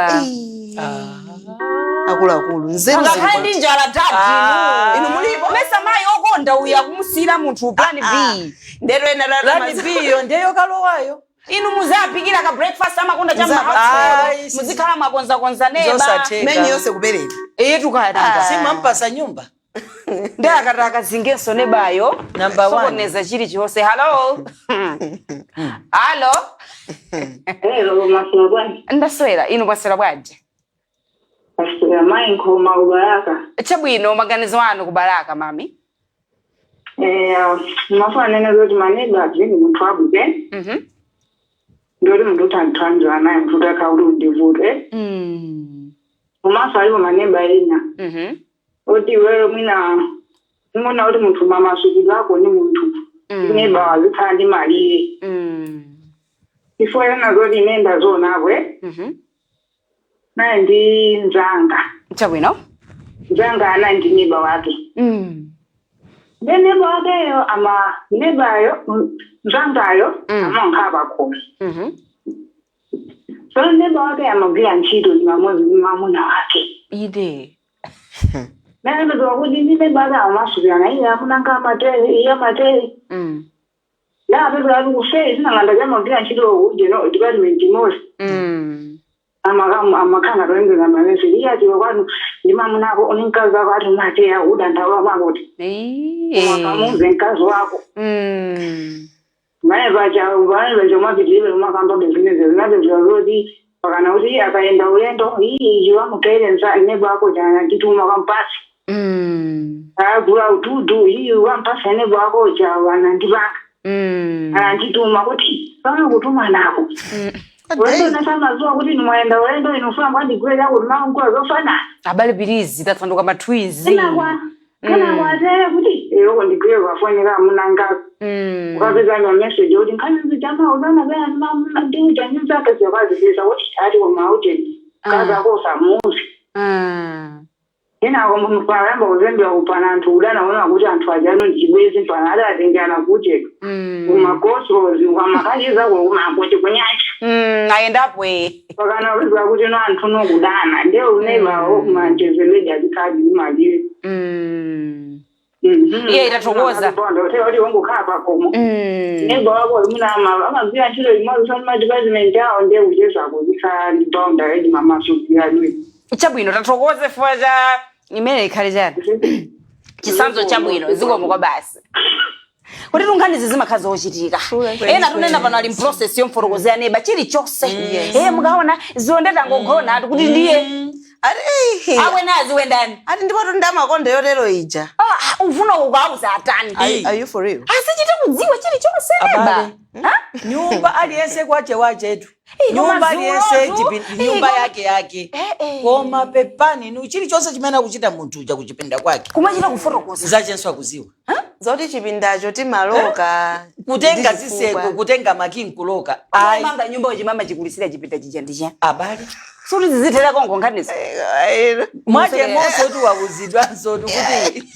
Akuluakulu, nzeru. Ngakhale ndi njala dadi. Inu mulipo? Mesa mayi okonda uyu akumusiyira munthu plan B. Ndero ena. Plan B yo ndeyo kalowayo. Inu muzayaphikira ka breakfast, amakonda Ayi, chammahatsolo, muzikhala mwakonzakonza neba. Zosatheka. Menyu yonse kupereka. Iye tukayatanga. Simampasa nyumba. Ndi akati akazingenso nebayo. Number one. Sokoneza chilichonse. Hello, hello. Hello, maswera bwanji? Ndaswera, inu mwaswera bwanji? Maswera, mayi Nkhoma kuBalaka. Chabwino, maganizo anu kuBalaka, mami? Eh, mafuna nene zoti maneba azini munthu abwino. Ndoti munthu utanthandiza naye, munthu utakhala kuti undivute. Komanso alipo maneba ena oti iweyo mwina muna kuti munthu mamasukidwe ako ni munthu neba wazikhala ndi malire. Ifo ena zoti ine ndazionakwe naye ndi mzanga. Chabwino. Mzanga ana ndi neba wake. Nde neba wakeyo ama nebayo mzangayo amankhala pakhomo. So neba wake amagwira ntchito ndi mamuna wake. Ide. Nayembedwa kuti ndi neba wake amasukirana, iye amunanga amatere, iye amatere. Ndapezeka kuti kufei zinanganda chamagwira ntchito kujeno department imodzi. Amakhala toyembeza mamessage, iye atiwe kwanu ndi mamunako oni mkazi wako ati umateya udandaula mwakuti umakamuze mkazi wako. Mane pacha pamene pacha umapitirire umakamba bizinesi zinapezeka zoti pakana kuti iye akaenda ulendo, iye ichi wamutere neba wako chanatituma kampasi. Agula utudu, iye wampasa neba wako cha wanandipanga. Anandituma kuti pamwe kutuma nako ulendo nasamazuwa kuti nimwaenda ulendo inofuna mwandigwera kuti mankula zofanana. Abale pirizi, tatsanduka matwins. Kana kwatere kuti iloko ndigwere kwafonera amunanga. Ukapeza mameseji kuti nkhani zijama uzana pena mamuna ndiujanizake ziyakazipeza kuti ati koma ujeni kazako usamuzi. Kenako payamba kuzembera kupana anthu kudana, ona kuti anthu ajano ndibwezi mpana adatengana kucheka kumagosozi ukamakachiza kumakuti kunyanja. Ayendapo e. Pakana kupeza kuti no anthu nokudana ndiye unebawo manchezereji azikhadi imalire. Iye itathokoza. Kuti wongokhala pakhomo neba wako mwina amagwira ntchito imodzi soni ma department awo, ndiye kuchezako zikhala ndi boundary mamasukiraniwe. Chabwino, tathokoze chifukwa cha imene ikhale chani chisanzo chabwino. Zikomo kwa basi kuti tunkhanizi zimakhala zochitika. Ena tunena pano ali mprocess yomfotokozera neba chilichonse. Mukaona zionde tangogona ati kuti ndiye Ati eh, Amwene aziwe ndani? Ati ndipo ndamakonda yotero ija. Ah, ufuna ukauza atani? Are you for real? Asichite kudziwa chilichonse neba. Abale. Nyumba aliyense kwache wachetu. Koma Nyumba aliyense zulotu. nyumba yake yake. Koma pepani nu chilichonse chimene akuchita munthu uja kuchipinda kwake. Kumachita kufotokoza. Zachenso akuziwa. Zoti chipindacho timaloka. Kutenga ndi ziseko, chifukwa. kutenga maki nkuloka. Ayi. Manga nyumba uchimama chikulisira chipinda chija ndicha. Abale. Suti zizithera konko nkhanizo. Mwache monso tu wauzidwanso tu kuti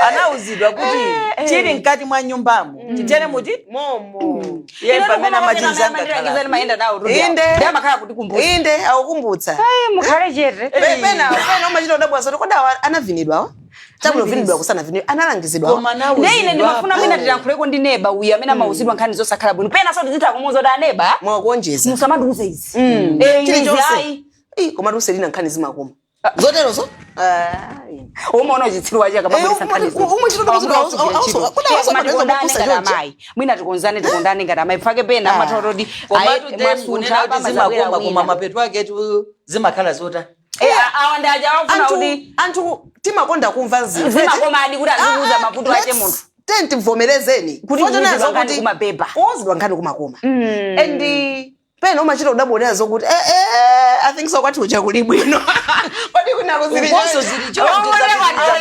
anauzidwa kuti chili mkati mwa nyumbamo chitere muti Momo. Iye pamene amachizanga khala. Mayenda nawo. Inde. Ndamakhala kuti kumbusa. Inde akukumbutsa. Mukhale chete. Pena pena umachita kudabwa zoti kodi awa anavinidwa awa? Chabwino vinidwa kusanavinidwa analangizidwa awa? Koma Nde ine ndimafuna mwina nauzidwapo. tilankhuleko ndi neba uyu amene amauzidwa nkhani zosakhala bwino. Pena so tizitha kumuuza kuti aneba. Mwakuonjeza. Musamandiuze izi. Eh, izi Chilichonse. ayi. Ih, koma tuselina nkhani zimakoma. Zoterozo? Umaona uchitsiru wache akamabweresa nkhani zo. Umachita Tikondane ngati amayi. Mwina tikonzane tikondane ngati amayi. Pake pena amatha kuti Komatu kunena kuti zimakoma koma mapeto ake tu zimakhala zota. Awa ndi aja awafuna kuti Anthu timakonda kumva zinthu. Zimakoma adi kuti azikuuza mavuto ache munthu. Tenti tivomerezeni. Kuti kuuzidwa nkhani kumabeba. Kuuzidwa nkhani kumakoma. And pena umachita kudabonera zokuti I think so kwati ucha kuli bwino. Kodi kuna kuzili. Ukonso zili choncho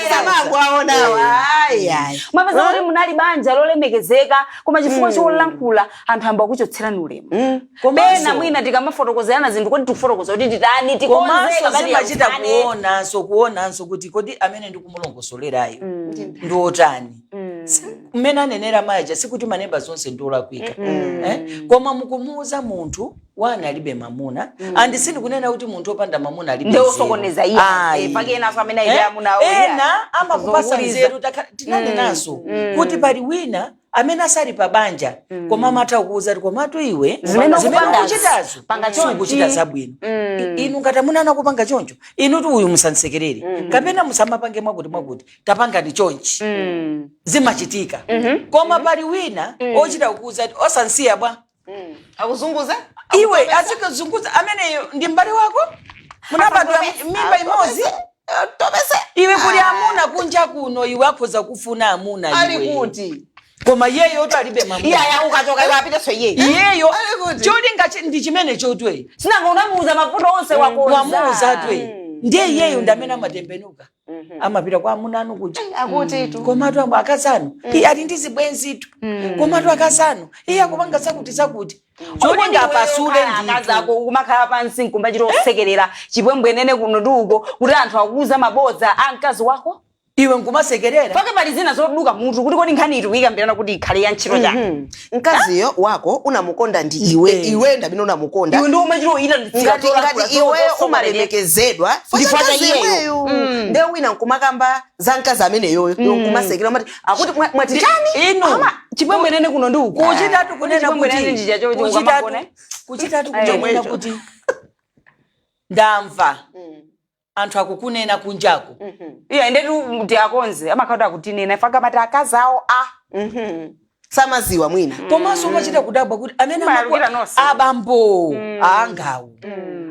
Samangu aonawa. Ayi ayi. Mwapeza kuti munali banja lolemekezeka koma chifukwa cholankhula anthu amba kuchotserani ulemu. Pena mwina tikamafotokozerana zinthu kodi tikufotokoza kuti titani tikonze Komanso kapena zimachita tiyamvane. kuonanso kuonanso kuti kodi amene ndikumulongosolerayo ndi otani. Mmene anenera maja sikuti maneba zonse ndiolakwika. Koma mukumuuza munthu wana alibe mamuna andi sindikunena kuti munthu opanda mamuna alibe Ndi nzeru. osokoneza iye. Ayi. Pake enanso amene alibe amuna awo, iye. Ena amakupasa Zongoliza. nzeru tinanenanso kuti pali wina amene asali pa banja koma amatha kukuuza kuti komatu iwe Zimene ukupangazi, ukuchitazo panga chonchi. sukuchita zabwino. Inu ngati amuna anakupanga choncho inuti uyu musansekerere kapena musamapange mwakuti mwakuti tapangani chonchi zimachitika. Koma pali wina ochita kukuuza kuti osansiya bwa Akuzunguza? Iwe azikuzunguza ameneyo ndi m'bale wako munabadwa mimba imodzi. Topese. Iwe kuli amuna kunja kuno iwe akhoza kufuna amuna iwe. Ali kuti. Koma iyeyo to alibe mamuna. Iye aya ukachoka iwe apite iye. Iyeyo Ali kuti. cholinga ndi chimene chotwe. Sinanga unamuuza mavuto onse wakonza. Wamuuza twe. Ndiye iyeyo ndi amene amatembenuka. Amapita kwa amuna anu kuja. Akuti tu. Komatu ambo akazanu iye ali ndi zibwenzitu. Komatu akazanu iye akupanga zakuti zakuti. Cholinga apasule akazi ndithu. ako kumakhala pansi nkumbachita osekerera chipwembwenene kuno ndi uko kuti anthu akuuza mabodza a mkazi wako. Iwe nkumasekerera. Pake pali zina zoduka mutu kuti kodi nkhani itu kuyikambirana kuti ikhale ya ntchito chake. Mkaziyo wako unamukonda ndi iwe. Iwe ndamene unamukonda. Iwe ndi umachita uyita Ngati ngati iwe umalemekezedwa Ndifata mkazi iyeyo. iweyo. Ndiye wina nkumakamba za mkazi ameneyoyo nkumasekera umati akuti mwati chani? Inu. Chipwembwenene kuno ndi uko. Kuchitatu kunena Chipwembwenene kuti ndija chocho ukamagona. kuchitatu kunena kuti ndamva anthu akukunena kunjako. Iya ndetu tiakonze amakhala akutinena ife akamati akazi awo a Samaziwa mwina. Komanso umachita kudabwa kuti amene Mayalukira nonse. abambo angawo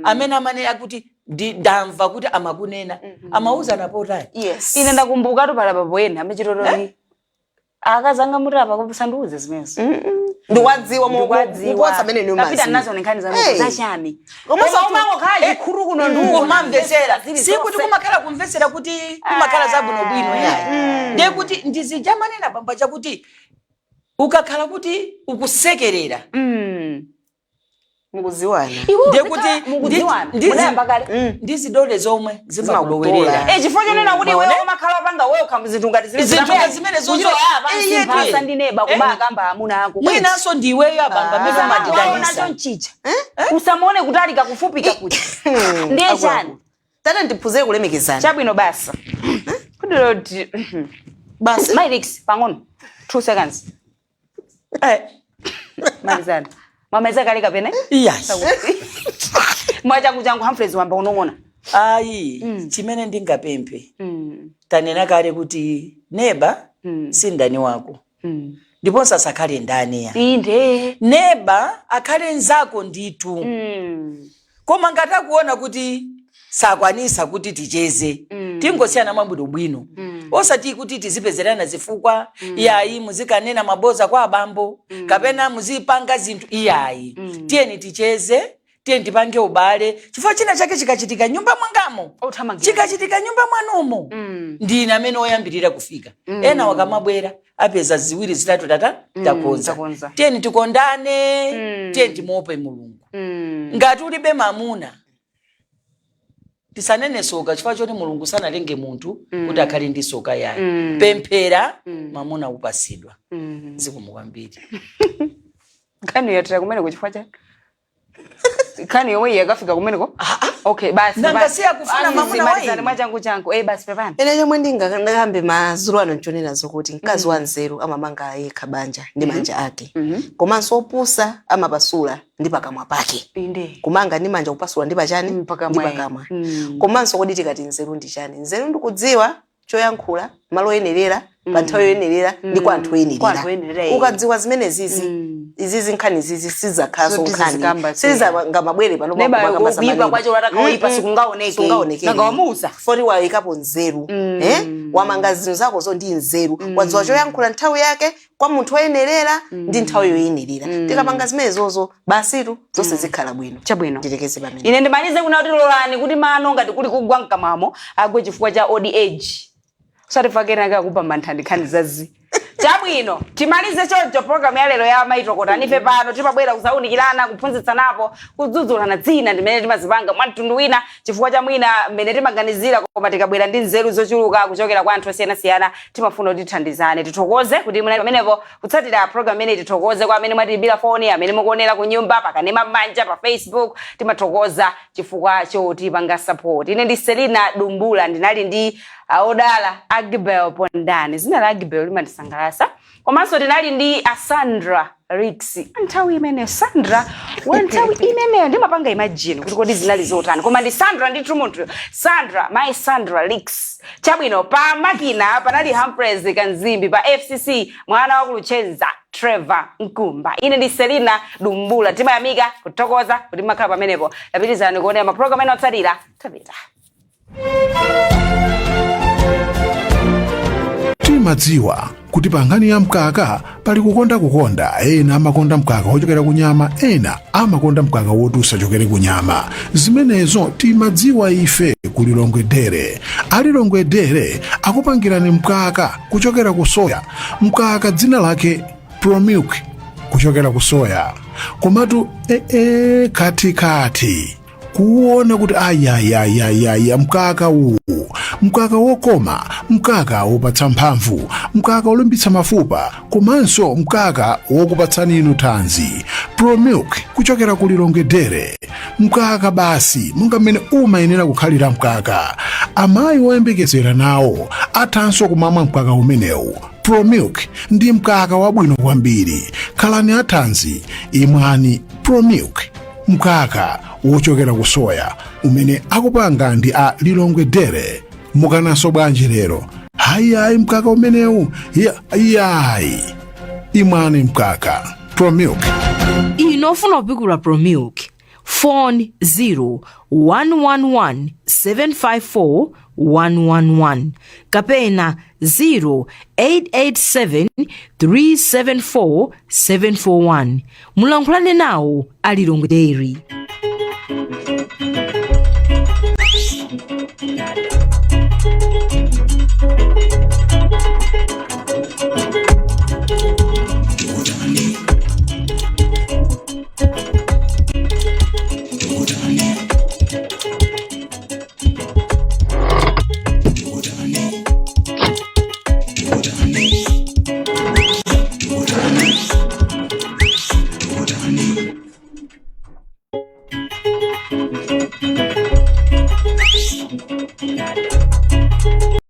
amene amane akuti ndamva kuti amakunena amauzana potani. Yes. Ine ndakumbukatu pala papo ena amachitotoni akazi anga muti apa kusandiuze zimenezo. Ndikwadziwa Ndikwadziwa. mukuwatsa amene ni Tapita nazo nkhani zanu Hey. zachani. Komanso Koma umangokhala chikhuru kuno ndi uko. Kumamvetsera Zili sikuti zonse. kumakhala kumvetsera kuti kumakhala zabwinobwino yayi. Ndiye kuti ndizijamanena pamba chakuti ukakhala kuti ukusekerera Mukuziwana. Ndiye kuti Mukudziwana. Munayamba kale. ndizidole zomwe zimakulowerera. Chifukwa chonena kuti iwewe umakhala wapanga wekha zinthu ngati zimene Zinthu ngati zimene zonso. pansi mphasa ndi neba kumakamba amuna ako. Mwinanso ndiweyo abamba amene Usamuone umadidanisa. nacho mchicha. Usamuone kutalika kufupika kuti. Ndiye chani? Tata ndiphunzire kulemekezana. Chabwino basa. Kudoti Basi. Myrix pang'ono. 2 seconds. Malizana. Mwamaliza kale kapena? Yes. Mwachangu changu Humphreys wamba unong'ona. Ayi, chimene ndingapemphe. Tanena kale kuti neba si ndani wako. Ndiponso asakhale ndani ya. Inde. Neba akhale nzako ndithu. Koma ngati akuona kuti sakwanisa kuti ticheze, tingosiyana mwabwinobwino, osati kuti tizipezerana zifukwa, iyayi, muzikanena maboza kwa abambo kapena muzipanga zinthu, iyayi. Tiyeni ticheze, tiyeni tipange ubale, chifukwa china chake chikachitika nyumba mwangamo, Othamangira. chikachitika nyumba mwanumo, ndine amene oyambirira kufika. Ena wakamabwera apeza ziwiri zitatu tata takonza. Takonza. Tiyeni tikondane, tiyeni timuope Mulungu. Ngati ulibe mamuna, tisanene soka, chifukwa choti Mulungu sanalenge munthu kuti akhale ndi soka yayi. Pemphera, mamuna upasidwa. Zikomo kwambiri. Nkhani yatira kumeneko chifukwa chani? Nkhani yomwe iye akafika kumeneko. Okay, basi. Nanga basi. si akufuna Basi, mamuna wa malizani ine? mwachangu changu. Basi, pepani. Ine chomwe ndingakambe madzulo ano nchonena zokuti mkazi wa nzeru amamanga yekha banja ndi manja ake, komanso opusa amapasula ndi pakamwa pake. Kumanga ndi manja, kupasula ndi pachani? Ndi Pakamwa. pakamwa. Komanso kodi tikati nzeru ndi chani? Nzeru ndikudziwa choyankhula malo oyenerera, pa nthawi yoyenerera ndi kwa anthu Kwa anthu oyenerera. oyenerera. Ukadziwa zimene zizi, izizi nkhani zizi sizakhaso So nkhani tizizikamba. Sizangamabwere pano. Neba kuyipa kwacho latakaoyipa sikungaoneke. Sungaoneke. Nanga wamuuza. Foti wayikapo nzeru, eh? Wamanga zinthu zakozo ndi nzeru, wadziwa choyankhula nthawi yake kwa munthu woyenerera ndi nthawi yoyenerera. Tikapanga zimenezozo, basitu, zonse zikhala bwino. Chabwino. Ndilekeze pamene. Ine ndimalize kuna kuti lolani kuti mano ngati kuli kugwa mkamwamo agwe chifukwa cha old age, usati fakenaka akupamba nkhani zazi. Chabwino, timalize choncho programu ya lero ya Amayi Tokotani. Ife pano timabwera kuzaunikirana, kuphunzitsanapo, kudzudzulana dzina ndimene timazipanga mwa mtundu wina chifukwa cha mwina mmene timaganizira, koma tikabwera ndi nzeru zochuluka kuchokera kwa anthu osiyanasiyana, timafuna kuti tithandizane. Tithokoze kuti munali pamenepo kutsatira program imeneyi. Tithokoze kwa amene mwatiyimbira foni, amene mukuonera ku nyumba pakanema m'manja, pa Facebook. Timathokoza chifukwa chotipanga support. Ine ndi Selina Dumbula, ndinali ndi aodala Agibel Pondani. Zina la Agibel limandisangalatsa. Komanso tinali ndi Asandra Rix. Nthawi imeneyo Sandra wa nthawi imeneyo, ndimapanga imagine kuti kodi zinali zotani, koma ndi Sandra ndithu munthu Sandra, my Sandra Rix. Chabwino, pa makina panali Humphreys Kanzimbi, pa FCC mwana wa Kuluchenza Trevor Nkumba. Ine ndi Selina Dumbula. Timayamika, kuthokoza kuti makhala pamenepo. Tapitizani kuonera mapulogalamu ena otsatira. Tapita. Timadziwa kuti pa nkhani ya mkaka pali kukonda kukonda. Ena amakonda mkaka wochokera ku nyama, ena amakonda mkaka woti usachokere ku nyama. Zimenezo timadziwa ife ku Lilongwe Dairy. Alilongwe Dairy akupangirani mkaka kuchokera ku soya, mkaka dzina lake Promilk kuchokera ku soya. Komatu ee, katikati kuona kuti ayayayayaya, mkaka uwu, mkaka wokoma, mkaka wopatsa mphamvu, mkaka wolimbitsa mafupa, komanso mkaka wokupatsani inu thanzi. Promilk kuchokera ku Lilongwe Dairy, mkaka basi monga mmene umayenera kukhalira mkaka. Amayi woyembekezera nawo athanso kumamwa mkaka umenewu. Promilk ndi mkaka wabwino kwambiri. Khalani athanzi, imwani Promilk, mkaka wochokera ku soya umene akupanga ndi a Lilongwe Dairy. Mukananso bwanji lero? Hayihayi, mkaka umenewu iyayi, imwani mkaka Promilk. Ino ofuna kupikula Promilk, phone 0 111 754 111 kapena 0887 374 741. Mulankhulane nawo a Lilongwe Dairy.